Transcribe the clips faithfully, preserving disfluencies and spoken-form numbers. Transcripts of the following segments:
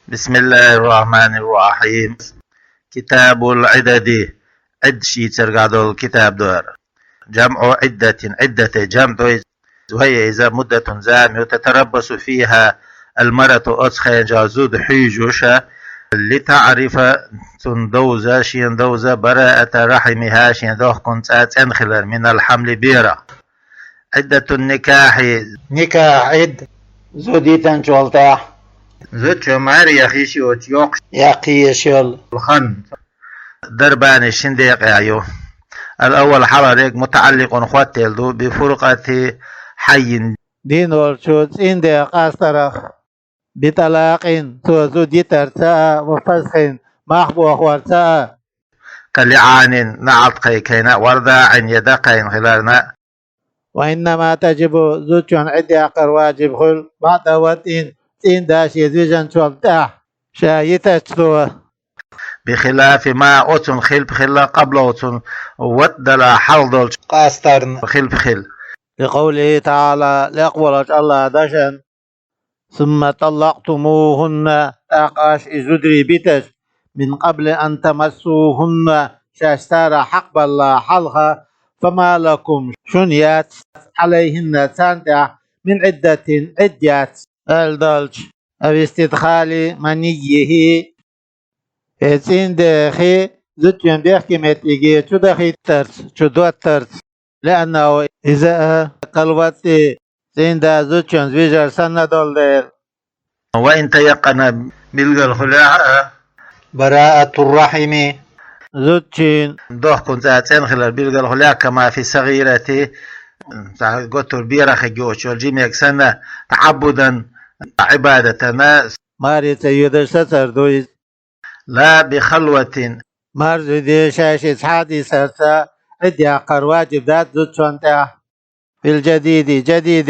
بسم الله الرحمن الرحيم. كتاب العدد. Ӏиддаш йийцаргахь долу китаб ду хӀара. جمع عدة. Ӏиддате жамӀ ду иза. وهي иза مدة зама ю, تتربص فيها المرأة оцу хенахь зуда хьуьйжуш, لتعرف цунна довза, шена довза, براءة رحمها шен дохкун цӀа цӀена хилар, من الحمل берах. عدة النكاح. Никахь Ӏидда зуда йитинчул тӀаьхьа. Зудчо маьре яха йиш йоцу йоккхуш яккха езаш йолу хан. ضربان шина декъехь ю. الأول хьалхарниг متعلق хоттаелла ду بفرقة حي. Дийна волчу цӀийнан ден къастарх. بطلاق цо зуда йитарца а, وفسخ мах бохорца а. كلعان неӀалт кхайкхийна а, ورضاع я дан кхайкхийна хиларна а. وإنما تجب зудчун Ӏидда яккхар ваджиб хуьлу بعد وطء цӀийнан да шен вижинчул тӀаьхьа, ша йитачу цо. بخلاف ما оцунна хилпа хилла قبله цунна ватӀ далахь хьалха долчу къастарна хилпа хилла. لقوله تعالى лекха волчу АллахӀан дашна. ثم طلقتموهن тӀаккха аш и зударий биташ, من قبل أن تمسوهن шаьш царах хьакхабаллале хьалха, فما لكم шуна яц, عليهن царна тӀехь, من عدة Ӏидда яц, аьлла долчу, أو استدخال منيه э цӀийнан дехи зудчун бехке меттиге чу дахийтарца, чу доттарца, لأنه иза а كالوطء цӀийнан да зудчунца вижар санна долу дела. وإن تيقن билгал хуьлахь а براءة الرحم зудчун дохкун цӀа цӀена хилар билгал хуьлахь а كما في الصغيرة цхьа готур берах хиг йоцуш йолу жимега санна تعبدا عبادة маре ца йоьдуш сацар ду иза. لا بخلوة марзуде шаьшшиъ цхьа а дисарца Ӏидда яккхар ваджиб дац зудчун тӀехь. في الجديد جديد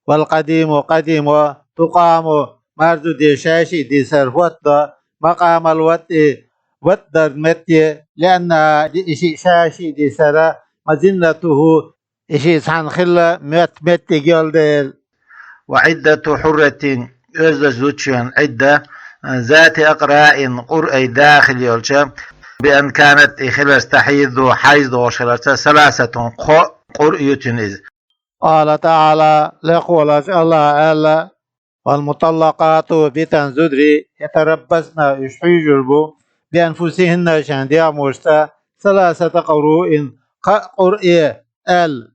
والقديم قديم تقام марзуде шаьшшиъ дисар хӀоттадо مقام الوطء ватӀ дарна метте, لأنها и шиъ шаьшшиъ дисар مظنته и шиъ цхьаьна хилла моьтту меттиг йолу дела. وعدة حرة оьздачу зудчун Ӏидда ذات أقراء къуръай да хила йолча بأن كانت и хиларца تحيض хьайз дохуш хиларца ثلاثة кхо къуръ ю цуьнан иза. قال تعالى лекха волчу АллахӀа аьлла: والمطلقات битина зударий يتربصن уьш хьуьйжур бу بأنفسهن шайн дегӀмашца ثلاثة قروء кхаа къуръе аьлла.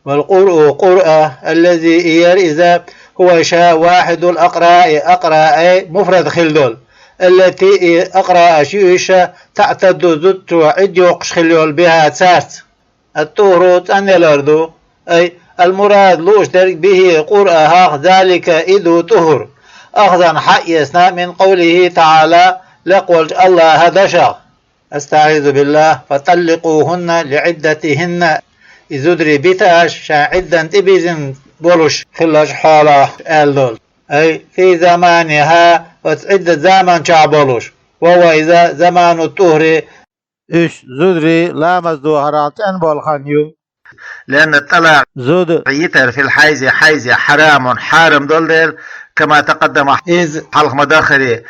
والقرء къуръ الذي и яра иза هو ша واحد الأقراء أقراءي مفرد хила долу, التي и أقراء шу уьш تعتد зудчо Ӏидда йоккхуш хила йолу بها цаьрца. الطهر цӀанъялар ду, أي المراد лууш дерг به къуръах ذلك и ду طهر, أخذا хьаэцна من قوله تعالى лекха волчу АллахӀан дашах. أستعيذ بالله فطلقوهن لعدتهن и зударий бита аш шайн Ӏиддан тӀебирзина болуш хиллачу хьолахь аьлла долу. أي في زمانها оцу Ӏиддат заманчохь болуш, وهو иза زمان الطهر уьш зударий ламаз дохарал цӀена болу хан ю. لأن الطلاق зуда йитар في الحيض хьайзе حرام хьарам долу дела كما تقدم иза хьалха ма-дарра.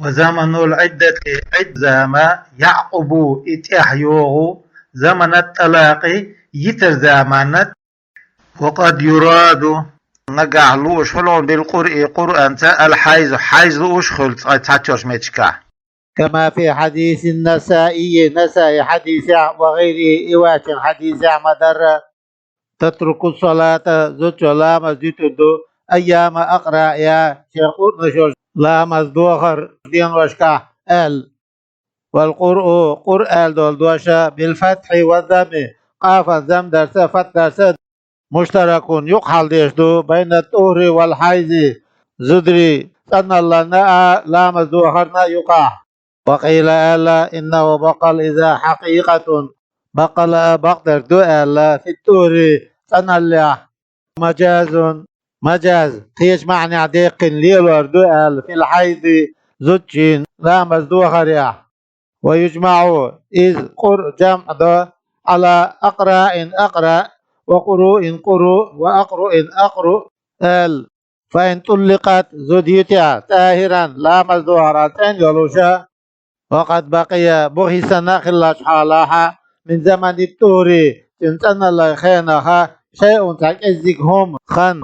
وزمن العدة Ӏидда зама يعقب и тӀехь йогӀу زمن الطلاق йитар заманна. وقد يراد нагахь лууш хуьлу بالقرء къуръанца الحيض хьайз лууш хуьлу цхьа цхьаччош меттигашкахь. كما في حديث النسائي Насаи хьадисехь وغيره и ваьччун хьадисехь ма-дарра. تترك الصلاة зудчо ламаз дитур ду أيام أقرائها шен къуръанаш йолчу ламаз дохар деношкахь аьлла. والقرء къуръ аьлла долу дош بالفتح والضم къафан зам дарца, фатхь дарца مشترك юкъахьалдеш ду بين الطهر والحيض зударий цӀаналланна а, ламаз дохарна а юкъахь. وقيل аьлла إنه баккъал иза حقيقة баккъала а бакъдерг ду аьлла في الطهر цӀаналлехь مجاز мажаз кхечу маьӀнехь деккхина лелор ду аьлла في الحيض зудчийн ламаз дохарехь. ويجمع иза къуръ жамӀ до على أقراء أقراء وقروء قروء وأقرؤ أقرؤ аьлла. فإن طلقت, зуда йитехь, طاهرا, ламаз дохаран цӀена йолуш, وقد بقي, бохийсина хиллачу хьолахь, من زمن الطهر, цуьнан цӀаналлин хенахь, شيء, цхьа кӀеззиг хӀума, хан,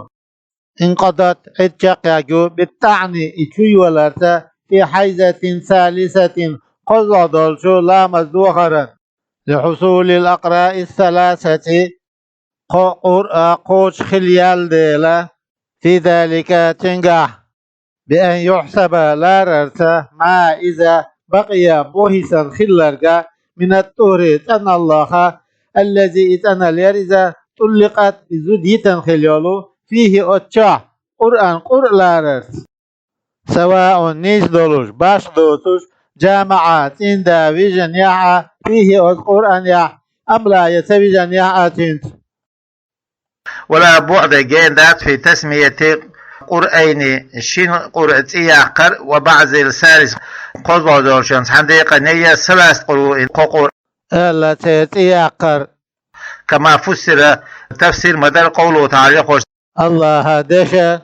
انقضت, Ӏидда чекхъяьлла ю, بالطعن, и чу йоларца, في حيضة ثالثة, кхозлагӀа долчу ламаз дохаран, لحصول الأقراء الثلاثة, кхо къуръа кхочуш хилла яьлла дела, في ذلك, цуьнгахь, بأن يحسب, ларарца, ما إذا بقي, бохийсина хилларг, من الطهر, цӀаналлах, الذي, и цӀаналла яра иза, طلقت, и зуда йитина хилла йолу, فيه, оцу чохь, къуръан, къуръа ларарца. سواء, нийса долуш, башха доцуш, جامع, цӀийнда вижинехь а, فيه, оцу къуръанехь, أم لا, я ца вижинехь а цуьнца. ولا بعد, гена дац, في تسمية القرئين, шина къуръа цӀе яккхар, وبعض الثالث, кхозлагӀа долчунна цхьана декъане, я ثلاثة القروء, кхо къуръа, аьлла, церан цӀе яккхар. كما فسر, тафсир ма-дарра, قوله تعالى, яхош. АллахӀан дешан: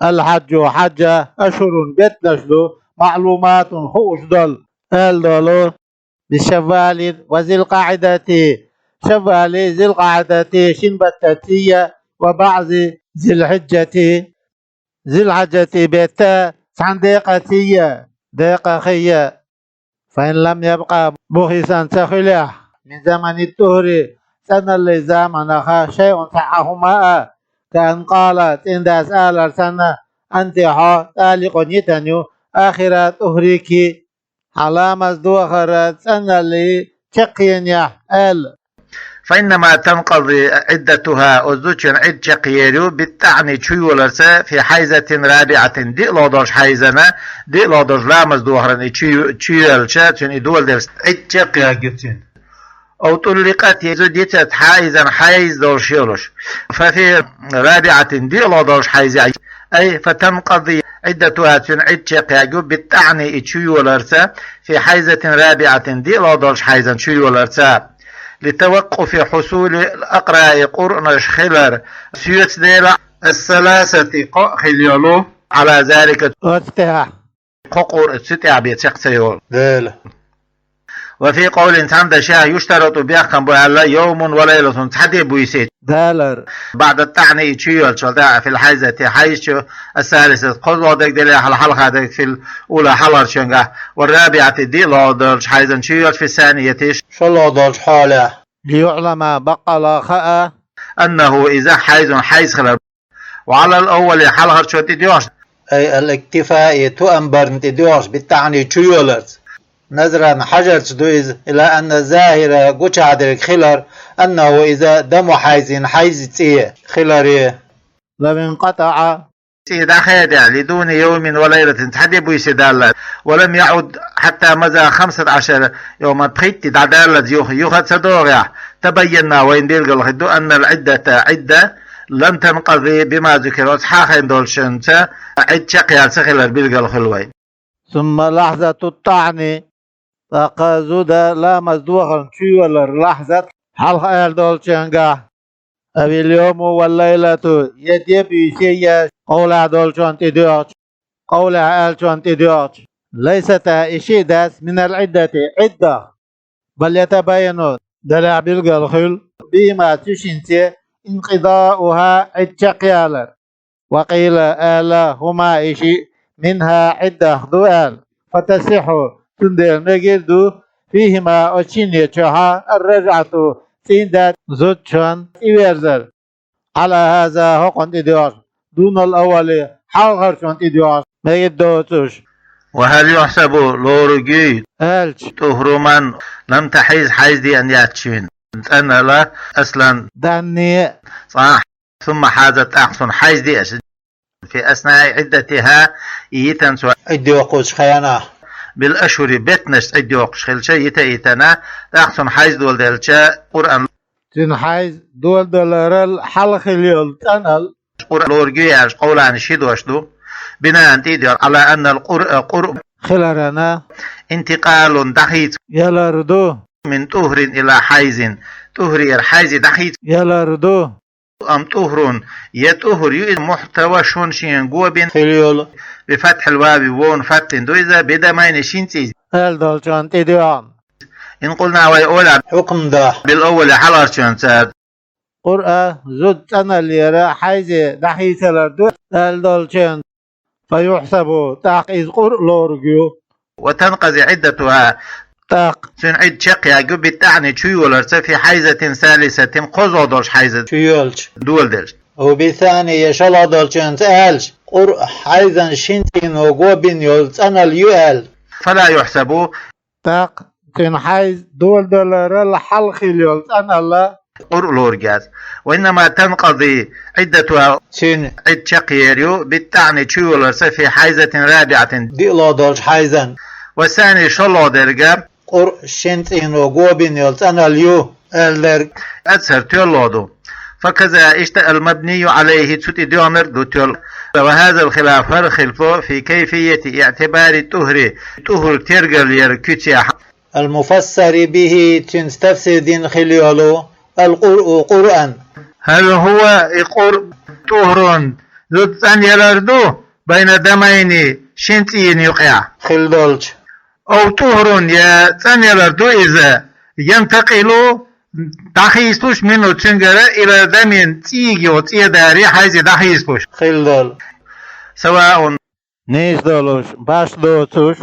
الحج, хьаьж, أشهر, беттанаш ду, معلومات, хууш долу, аьлла долу, بشوال وذي القعدة, Шаввали, Зилкъаъидати шина беттан цӀе, وبعض ذي الحجة, Зилхьаджати беттан цхьана декъан цӀе, декъан хи. فإن لم يبق, бохийсина ца хилахь, من زمن الطهر, цӀаналлин заманах, شيء, цхьа а хӀума а, كأن قال, цӀийндас алар санна, أنت, хьо, طالق, йитина ю, آخر طهرك, хьан ламаз дохаран цӀаналлин чекхъенехь, аьлла. فإنما تنقضي عدتها, оцу зудчун Ӏидда чекхъер ю, بالطعن, чу йоларца, في حيضة رابعة, диълагӀа долчу хьайзана, диълагӀа долчу ламаз дохаран и чу, чу йоьлча, цуьнан и доладелча, Ӏидда чекхъяьлла ю цуьнан. أو طلقت, я зуда йитина, حائضا, хьайз долуш йолуш. ففي رابعة, диълагӀа долчу хьайзехь, أي فتنقضي عدتها, цуьнан Ӏидда чекхъяьлла ю, بالطعن, и чу йоларца, في حيضة رابعة, диълагӀа долчу хьайзана чу йоларца. لتوقف حصول الأقراء, къуръанаш хилар соьца дела, الثلاثة, кхоъ хилла йолу, على ذلك, оцу тӀехь, кхо къуръа цу тӀехь бен чекх ца йолу дела. وفي قول, цхьана дашехь, يشترط, бехкам бу аьлла, يوم وليلة, цхьа де буьйса далар, بعد الطعن, и чу йоьлчул тӀаьхьа, في الحيضة, хьайза чу, الثالثة, кхозлагӀа дерг делахь а, хьалха дерг, في الأولى, хьалхарчуьнгахь, والرابعة, диълагӀа долчу хьайзана чу йоьлча, في الثانية, шолгӀа долчу хьолехь. ليعلم, баккъалла хаа, أنه, иза, حيض, хьайз хилар. وعلى الأول, хьалхарчунна тӀедоьгӀуш, أي الاكتفاء, тоам барна тӀедоьгӀуш, بالطعن, чу йоларца. نظرا, хьажарца ду иза, إلى أن الظاهر, гучахь дерг хилар, أنه, иза, دم حيض, хьайзан цӀе хиларе. لو انقطع, цӀе дӀахаьдехь, لدون يوم وليلة, цхьа де буьйса даллалц, ولم يعد حتى مضى خمسة عشر يوما, пхийтта де дӀадаллалц юха, юха а ца догӀехь, تبين لنا, вайна билгал хир ду, أن العدة, Ӏидда, لم تنقض بما ذكر, оцу хьахийна долчуьнца Ӏидда чекхъяьлла ца хилар билгал хуьлу вайна. ثم لحظة الطعن, тӀаккха зуда ламаз дохарна чу йолар, лахьзат, хьалха аьлла долчуьнгахь, أو اليوم والليلة, я де буьйса, я, къовлахь долчунна тӀедоьгӀучу, къовлахь аьллачунна тӀедоьгӀучу, ليستا, и шиъ а дац, من العدة, Ӏиддах. بل يتبين, делахь билгал хуьлу, بهما, цу шинца, انقضاؤها, Ӏидда чекхъялар. وقيل, аьлла, هما, и шиъ, منها, Ӏиддах ду аьлла. فتصح, цундела мегар ду, فيهما, оцу шинна чохь, الرجعة, цӀийнда зудчун тӀеверзар. على هذا, хӀокхунна тӀедоьгӀуш, دون الأول, хьалхарчунна тӀедоьгӀуш, мегар доцуш. وهل يحسب, лоруг юй, аьлча, طهر من لم تحض, хьайз деана яц цуьнан цӀанала, أصلا, данне, цкъа а, ثم حاضت, тӀаккха цунна хьайз деаш, في أثناء عدتها, и йитина цо Ӏидда йоккхучу хенахь, بالأشهر, беттанашца Ӏидда йоккхуш хилча, йита а йитина, тӀаккха цунна хьайз доладелча, Къуръан, цуьнан хьайз доладаларал хьалха хилла йолу цӀаналла, Къуръан лоруг ю аьлча, къовлана ши дош ду, بناء, тӀедоьгӀуш, على أن القرء, къуръ, хиларана, انتقال, дӀахийца, ялар ду, من طهر إلى حيض, тӀухӀрера хьайзе дӀахийца, ялар ду. أم طهر, я طهر ю иза, محتوش, шен го бина хила йолу, بفتح الواو, вовна фатхьина ду иза, بدمين, шин цӀий, аьлла долчунна тӀедоьгӀна. إن قلنا, вай олехь, حكم дахь, بالأول, хьалхарчунца, Къуръа зуда цӀаналлера хьайзе дӀахийцалар ду аьлла долчунна, فيحسب, тӀаккха иза къуръ лоруг ю. وتنقضي عدتها, тӀаккха цуьнан Ӏидда чекхъяьрг ю, بالطعن, чуйоларца, في حيضة ثالثة, кхозлагӀа долчу хьайза чу йолчу доладелча. أو بالثاني, я шолгӀа долчуьнца аьлча, къуръ хьайзан шин цӀийно го бина йолу цӀаналла ю аьлла. فلا يحسب, тӀаккха цуьнан хьайза доладаларал хьалха хила йолу цӀаналла къуръ лоруг яц. وإنما تنقضي عدتها, цуьнан Ӏидда чекхъер ю, بالطعن, чуйоларца, في حيضة رابعة, диълагӀа долчу хьайзан. والثاني, шолгӀа дерг, къуръ шин цӀийно го бина йолу цӀаналла ю аьлла дерг, أظهر, тоьллагӀа ду. فكذا, иштта, المبني عليه, цу тӀе доьгӀнарг а ду тоьлла. وهذا الخلاف, хӀара хилаф, في كيفية اعتبار الطهر, тӀухӀур тергал яран куьцехь, المفسر به, цуьнца тафсир дина хила йолу, القرء, къуръан. هل هو, и къуръ, طهر, зуда цӀанъялар ду, بين دمين, шин цӀийн юкъехь, хила долчу. أو طهر, я цӀанъялар ду иза, ينتقل, дӀахийсалуш, منه, цуьнгара, إلى دم, цӀийга йолу цӀе даре, хьайзе дӀахийсалуш, хила долу. سواء, нийса долуш, баш доцуш.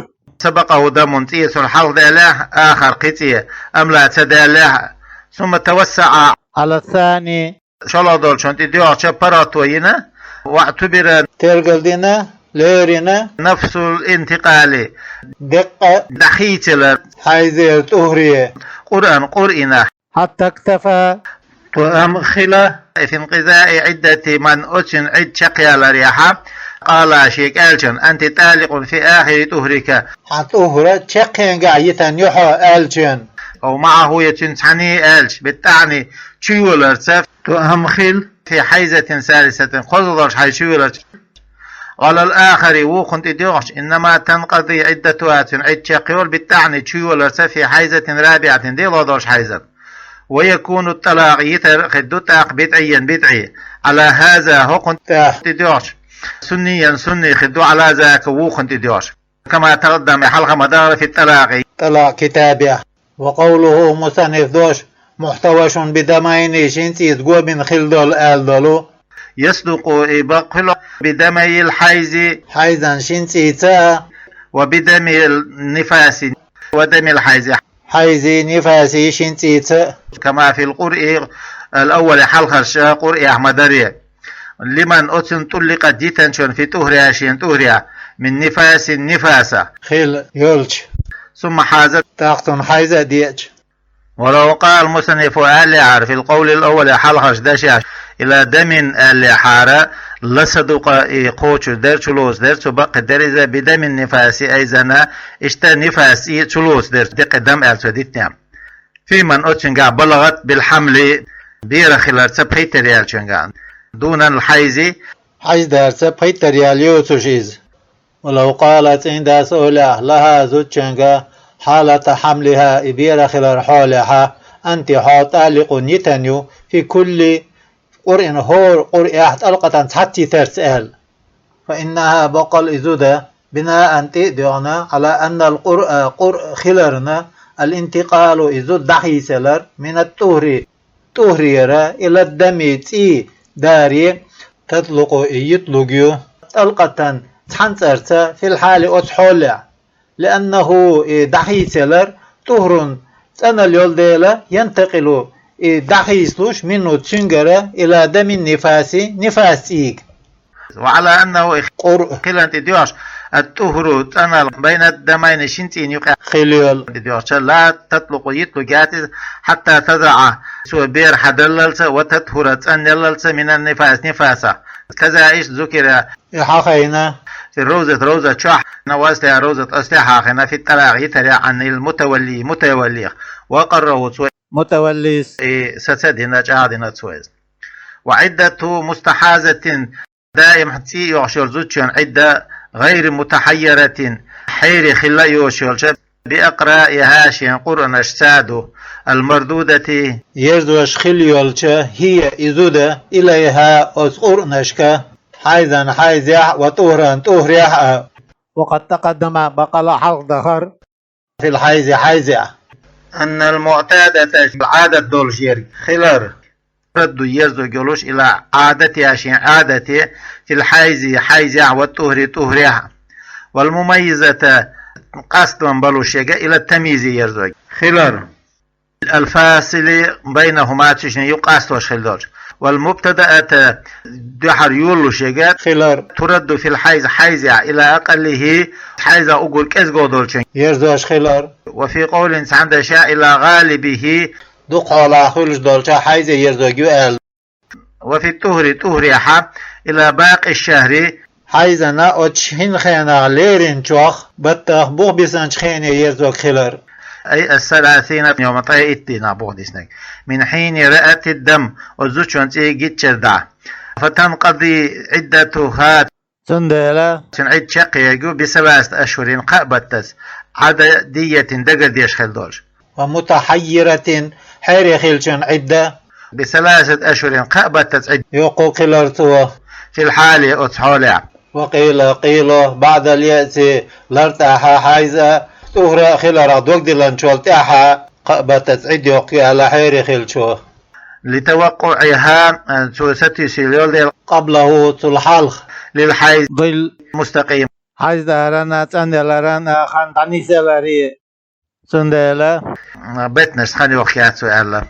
سبقه دم, цӀе цунна хьалха даьллехь, آخر, кхин цӀе, أم لا, ца даьллехь. ثم توسع, على الثاني, шолгӀа долчунна тӀе доьгӀча, паргӀато йина, واعتبر, тергал дина, лерина, نفس الانتقال, деккъа дӀахийцалар, хьайзера тӀухӀуре, قرءا, къуръ йина. حتى اكتفى, тоам хила, في انقضاء عدة من, оцуьнан Ӏидда чекхъяларехь, قال, шега аьллачунна, أنت طالق في آخر طهرك, хьан тӀухӀур чекхенгахь йитина ю хьо аьллачунна. أو معه, я цуьнца цхьаьна аьлча, بالطعن, чуйоларца, тоам хила, في حيضة ثالثة, кхозлагӀа долчу хьайза чуйоларца. وعلى الآخر, вукхунна тӀе доьгӀча, إنما تنقضي عدتها, цуьнан Ӏидда чекхйолу, بالطعن, чуйоларца, في حيضة رابعة, диълагӀа долчу хьайзан. ويكون الطلاق, йитар хир ду тӀаккха, بدعيا, бидӀи, على هذا, хӀокхунна тӀехь тӀе доьгӀча, سنيا, сунни хир ду, على ذاك, вукхунна тӀе доьгӀча. كما تقدم, хьалха ма-дарра, في الطلاق, тӀалакъ китабехь. وقوله, мусаннифа дош, محتوش بدمين, шин цӀийца го бина хила долу аьлла долу. يصدق, и бакъ хуьлу, بدمي الحيض, хьайзан шин цӀийца, وبدم النفاس, ودم الحيض, хьайзий, нифасий шин цӀийца. كما في القرء الأول, хьалхарчу къуръехь ма-дарра. لمن, оцунна, طلقت, йитинчунна, في طهرها, шен тӀухӀурехь, من نفاس, нифаса, хила йолчу. ثم حاضت, тӀаккха цунна хьайза а деъча. ولو قال المصنف, аьллехьара, في القول الأول, хьалхарчу дашехь, إلى دم, аьллехьара, لصدق, и кхочуш дара, чулоцу дара, цу баккхийдара иза, بدم النفاس أيضا, иштта нифас цӀий чулоцу дара, деккъа дам аьлла цо дитинехь. في من, оцуьнгахь, بلغت بالحمل, берах хиларца пхийттар яьллачуьнгахь, دون الحيض, хьайздарца пхийттар яьлла йоцуш иза. ولو قال, цӀийндас олехь, لها, зудчуьнга, حالة حملها, и берах хилар хьолехь, أنت, хьо, طالق, йитина ю, في كل, къуръин хӀора къуръехь, طلقة, цхьацца йитарца аьлла. فإنها, баккъал и зуда, بناء, тӀе а доьгӀна, على أن القرء, къуръ хиларна, الانتقال, и зуда дӀахийцалар, من الطهر, тӀухӀурера, إلى الدم, цӀий даре, تطلق, и йитлуг ю, طلقة, цхьаьнцӀарца, في الحال, оцу хьолехь. لأنه, и дӀахийцалар, طهر, цӀаналла йолу дела, ينتقل, и дӀахийцалуш, منه, цуьнгара, إلى دم النفاس, нифас цӀийга. وعلى أنه, къуръ хиларна тӀе доьгӀуш, الطهر, цӀаналла, بين الدمين, шин цӀийн юкъа хила йолу тӀе доьгӀча, لا تطلق, йитлуг яц иза, حتى تضع, цо бер хьадаллалца, وتطهر, цӀанъяллалца, من النفاس, нифасах. كذا, иштта, ذكر, и хьахийна, في الروضة, ровза чохь, وأصلها, ровза аслехь хьахийна, في الطلاق, йитарехь, عن المتولي, мутаваллих. وأقره, цо, мутаваллис, и саца а дина, чӀагӀдина цо иза. وعدة مستحاضة, даим цӀий йохуш йолу зудчун Ӏидда, غير متحيرة, хьерий хилла а йоцуш йолча, بأقرائها шен Къуръанашца ду, المردودة ерзош хила йолча, هي и зуда, إليها оцу Къуръанашка, حيضا хьайзехь а, وطهرا тӀухӀарехь а. وقد تقدم бакъала хьалха дахар في الحيض хьайзехь. أن المعتادة Ӏадат долуш ерг хилар, ترد ерзорг йолуш إلى عادتها шен Ӏадате, في الحيض хьайзехь а, والطهر тӀухӀарехь а. والمميزة къастам балуш ерг إلى التمييز ерзорг хилар, الفاصل بينهما цу шинна юкъ къастош хила долуш. والمبتدأة дуьхьал йолалуш ерг хилар, ترد في الحيض хьайзехь а, إلى أقله хьайзехь а уггар кӀезиго долчуьнга ерзош хилар. وفي قول цхьана дешнехь إلى غالبه дукха хьолахь хуьлуш долча хьайзе ерзорг ю аьлла. وفي الطهر тӀухӀарехь а إلى باقي الشهر хьайзана оцу шина хенах леринчох баттах бух бисанчу хене ерзорг хилар. أي الثلاثين يوما ткъе итт дийнахь бух диснарг. من حين رأت الدم оцу зудчун цӀий гиччара дӀа. فتنقضي عدتها цундела цуьнан Ӏидда чекхъерг ю بثلاثة أشهر кхаа баттаца, عددية дагардеш хила долуш. ومتحيرة хьере хиллачун Ӏидда بثلاثة أشهر кхаа баттаца Ӏидда йоккхург хилар цо في الحال оцу хьолехь. وقيل къийла بعد اليأس лартӀехь а хьайза а, тӀухӀара а хиларх дог диллинчул тӀаьхьа кхаа баттаца Ӏидда йоккху аьлла хьере хиллачо. لتوقعها цо сатуьйсийла йолу дела قبله цул хьалха للحيض المستقيم хьайз даран а, цӀанъяларан а хан дӀанисъяларе. Цундела беттанашца хан йоккхуш яц цо аьлла.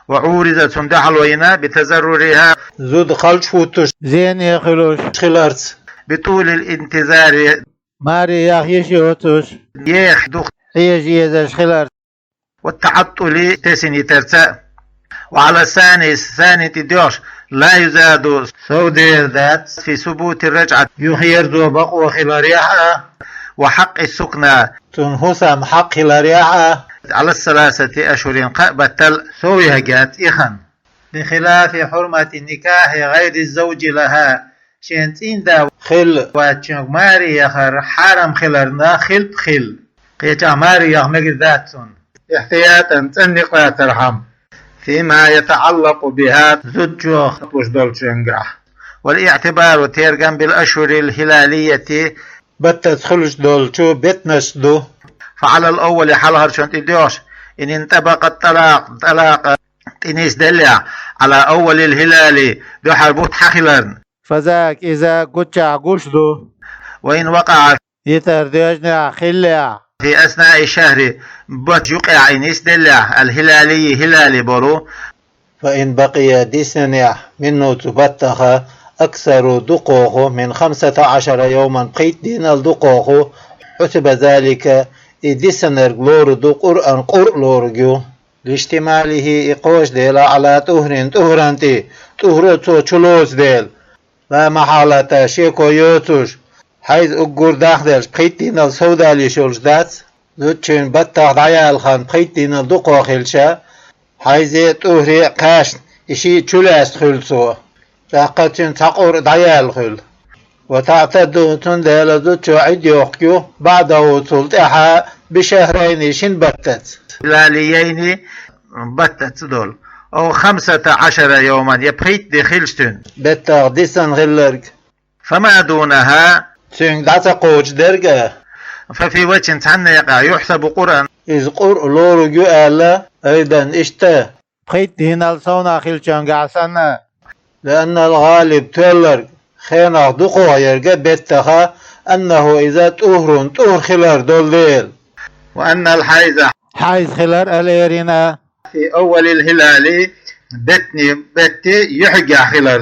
وعورض цунна дуьхьало йина بتضررها зуда халчахӀуттуш, зене хуьлуш хиларца. بطول الانتظار маре яха йиш йоцуш, еха дукха хьежа езаш хиларца. والتعطل тесина йитарца. وعلى الثاني санна тӀедоьгӀуш لا يزاد сов дер дац في ثبوت الرجعة юха ерзо бакъо хиларехь а, وحق السكنى цуьнан хӀусам хьакъ хиларехь а. على الثلاثة أشهر кхаа баттал сов ергьяц и хан. بخلاف حرمة نكاح غير الزوج لها шен цӀийнда хилла вацчуьнга маре яхар хьарам хиларна хилпа хилла. Кхечахь маре яха мегар дац цунна. احتياطا цӀанъякъаьстархьама. فيما يتعلق بها зудчух хӀуттуш долчуьнгахь. والاعتبار тергам بالأشهر الهلالية баттаца хуьлуш долчу беттанашца ду. فعلى الأول хьалхарчунна тӀедоьгӀуш إن انطبق الطلاق тӀалакъ тӀенисделлехь على أول الهلال дуьххьара бутт хьан хиларна. فذاك иза гуччахь гуш ду. وإن وقع йитар доьжнехь хиллехь في أثناء الشهر бутт юкъехь и нисделлехь الهلالي хилали болу. فإن بقي диснехь منه цу баттаха أكثر дукхахо من خمسة عشر يوما пхийтта дийнал дукхахо حسب ذلك и диснарг лорур ду Къуръан къуръ лоруг ю. لاشتماله и кхочушдела على طهر тӀухӀаран тӀе, тӀухӀаро цо чулоцу дела. لا محالة шеко йоцуш, хьайз уггар дахделча пхийтта дийнал сов дала йиш йолуш дац. Зудчун баттах дӀаяьлла хан пхийтта дийнал дукхо хилча, хьайзе а, тӀухӀаре а кхаьчна, и шиъ чулаьцна хуьлу цо. ТӀаккха цуьнан цхьа къуръ дӀаяьлла хуьлу. وتعتد цундела зудчо Ӏидда йоккхуш ю بعده цул тӀаьхьа بشهرين шина баттаца. هلاليين баттаца долу. أو خمسة عشر يوما я пхийтта де хилча цуьнан беттах дисна хилларг. فما دونها цуьнга дӀа ца кхочушдерг а. ففي وجه цхьанна некъа يحسب قرءا иза къуръ лоруг ю аьлла, أيضا иштта. Пхийтта дийнал совнах хиллачуьнгахь санна. لأن الغالب тоьлларг, хенах дукхох ерг беттаха, أنه иза طهر тӀухӀар хилар долу дела. وأن الحيض хьайз хилар а лерина. في أول الهلال беттан бетте юьхьигехь хилар.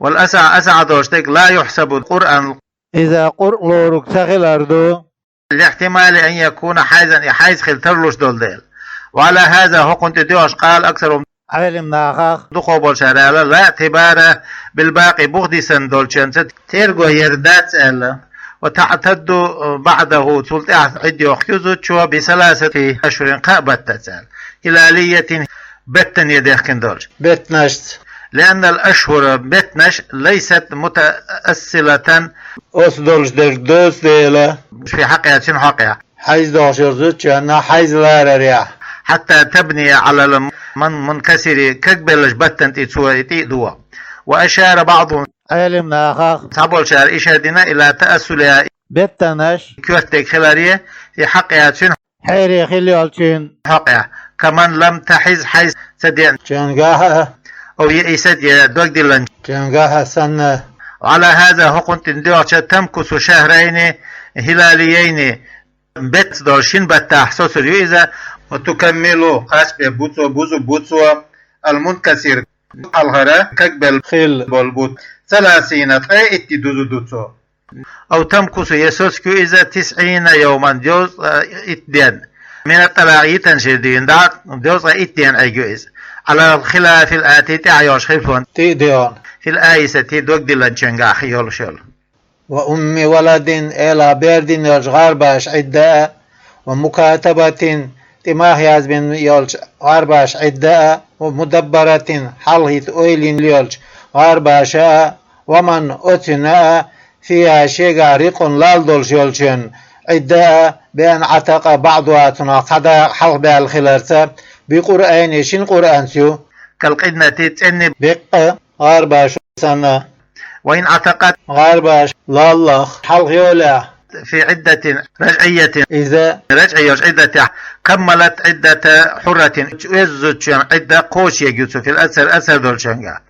والأصح асахь долуш дерг لا يحسب قرءا иза къуръ лоруг ца хилар ду. لاحتمال أن يكون حيضا и хьайз хила тарлуш долу дела. وعلى هذا хӀокхунна тӀедоьгӀуш قال أكثر Ӏелам нахах дукхо болчара аьлла لا اعتبار بالباقي бух дисна долчуьнца терго яр дац аьлла. وتعتد بعده цул тӀаьхьа Ӏидда йоккхуш ю зудчо بثلاثة أشهر кхаа баттаца аьлла. هلالية беттане дехкина долчу беттанашца. لأن الأشهر беттанаш ليست متأصلة оцу долуш дерг доцу дела. في حقها цуьнан хьокъехь. хьайз дохуш йолу зудчунна хьайз ларарехь. حتى تبني على المنكسر, кагбеллачу баттана тӀе цо и тӀе а доху. وأشار بعضهم, Ӏелам нахах цхьаболчара ишар дина, إلى تأصلها, беттанаш коьртаниг хиларе, في حقها, цуьнан хьере хилла йолчуьнан хьокъехь, كمن لم تحز, хьайз ца деанчуьнгахь а, أو يئست, я дог диллинчуьнгахь а санна. وعلى هذا, хӀокхунна тӀе доьгӀча, تمكث شهرين هلاليين, бетташ долу шина баттахь соцур ю иза. وتكمل, кхачбе бу цо, бузу бу цо, المنكسر, хьалхара кагбелла хилла болу бутт, ثلاثين, ткъе итт де дузу ду цо. أو تمكث, я соцур ю иза, تسعين يوما, дезткъа итт ден. من الطلاق, йитанчуьра дуьйна дӀа, дезткъа итт ден Ӏийр ю иза. على الخلاف الآتي, тӀаьхьа йолчу хилафана тӀе а доьгӀна, في الآيسة, дог диллинчуьнгахь йолуш йолу. وأم ولد, эла бер дина йолчу гӀарбаша Ӏидда а, ومكاتبة, тӀе мах язбина йолчу гӀарбаша Ӏидда а, ومدبرة, хьалхийта ойла йина йолчу гӀарбаша а, ومن, оцуьнан а, فيها, шегахь رق, лалла долуш йолчуьнан Ӏидда а, بأن عتق بعضها, цунах цхьа дакъа хьалхабаьлла хиларца, بقرئين, шина Къуръанца ю, كالقنة, цӀенна беккъа гӀарбаша санна. وإن عتقت, гӀарбаша лаллах хьалха йолехь, في عدة رجعية, иза ражъи йолчу Ӏиддатехь, كملت عدة حرة, оьзда зудчун Ӏидда кхочуш ерг ю цо, في الأكثر, аксар долчуьнгахь.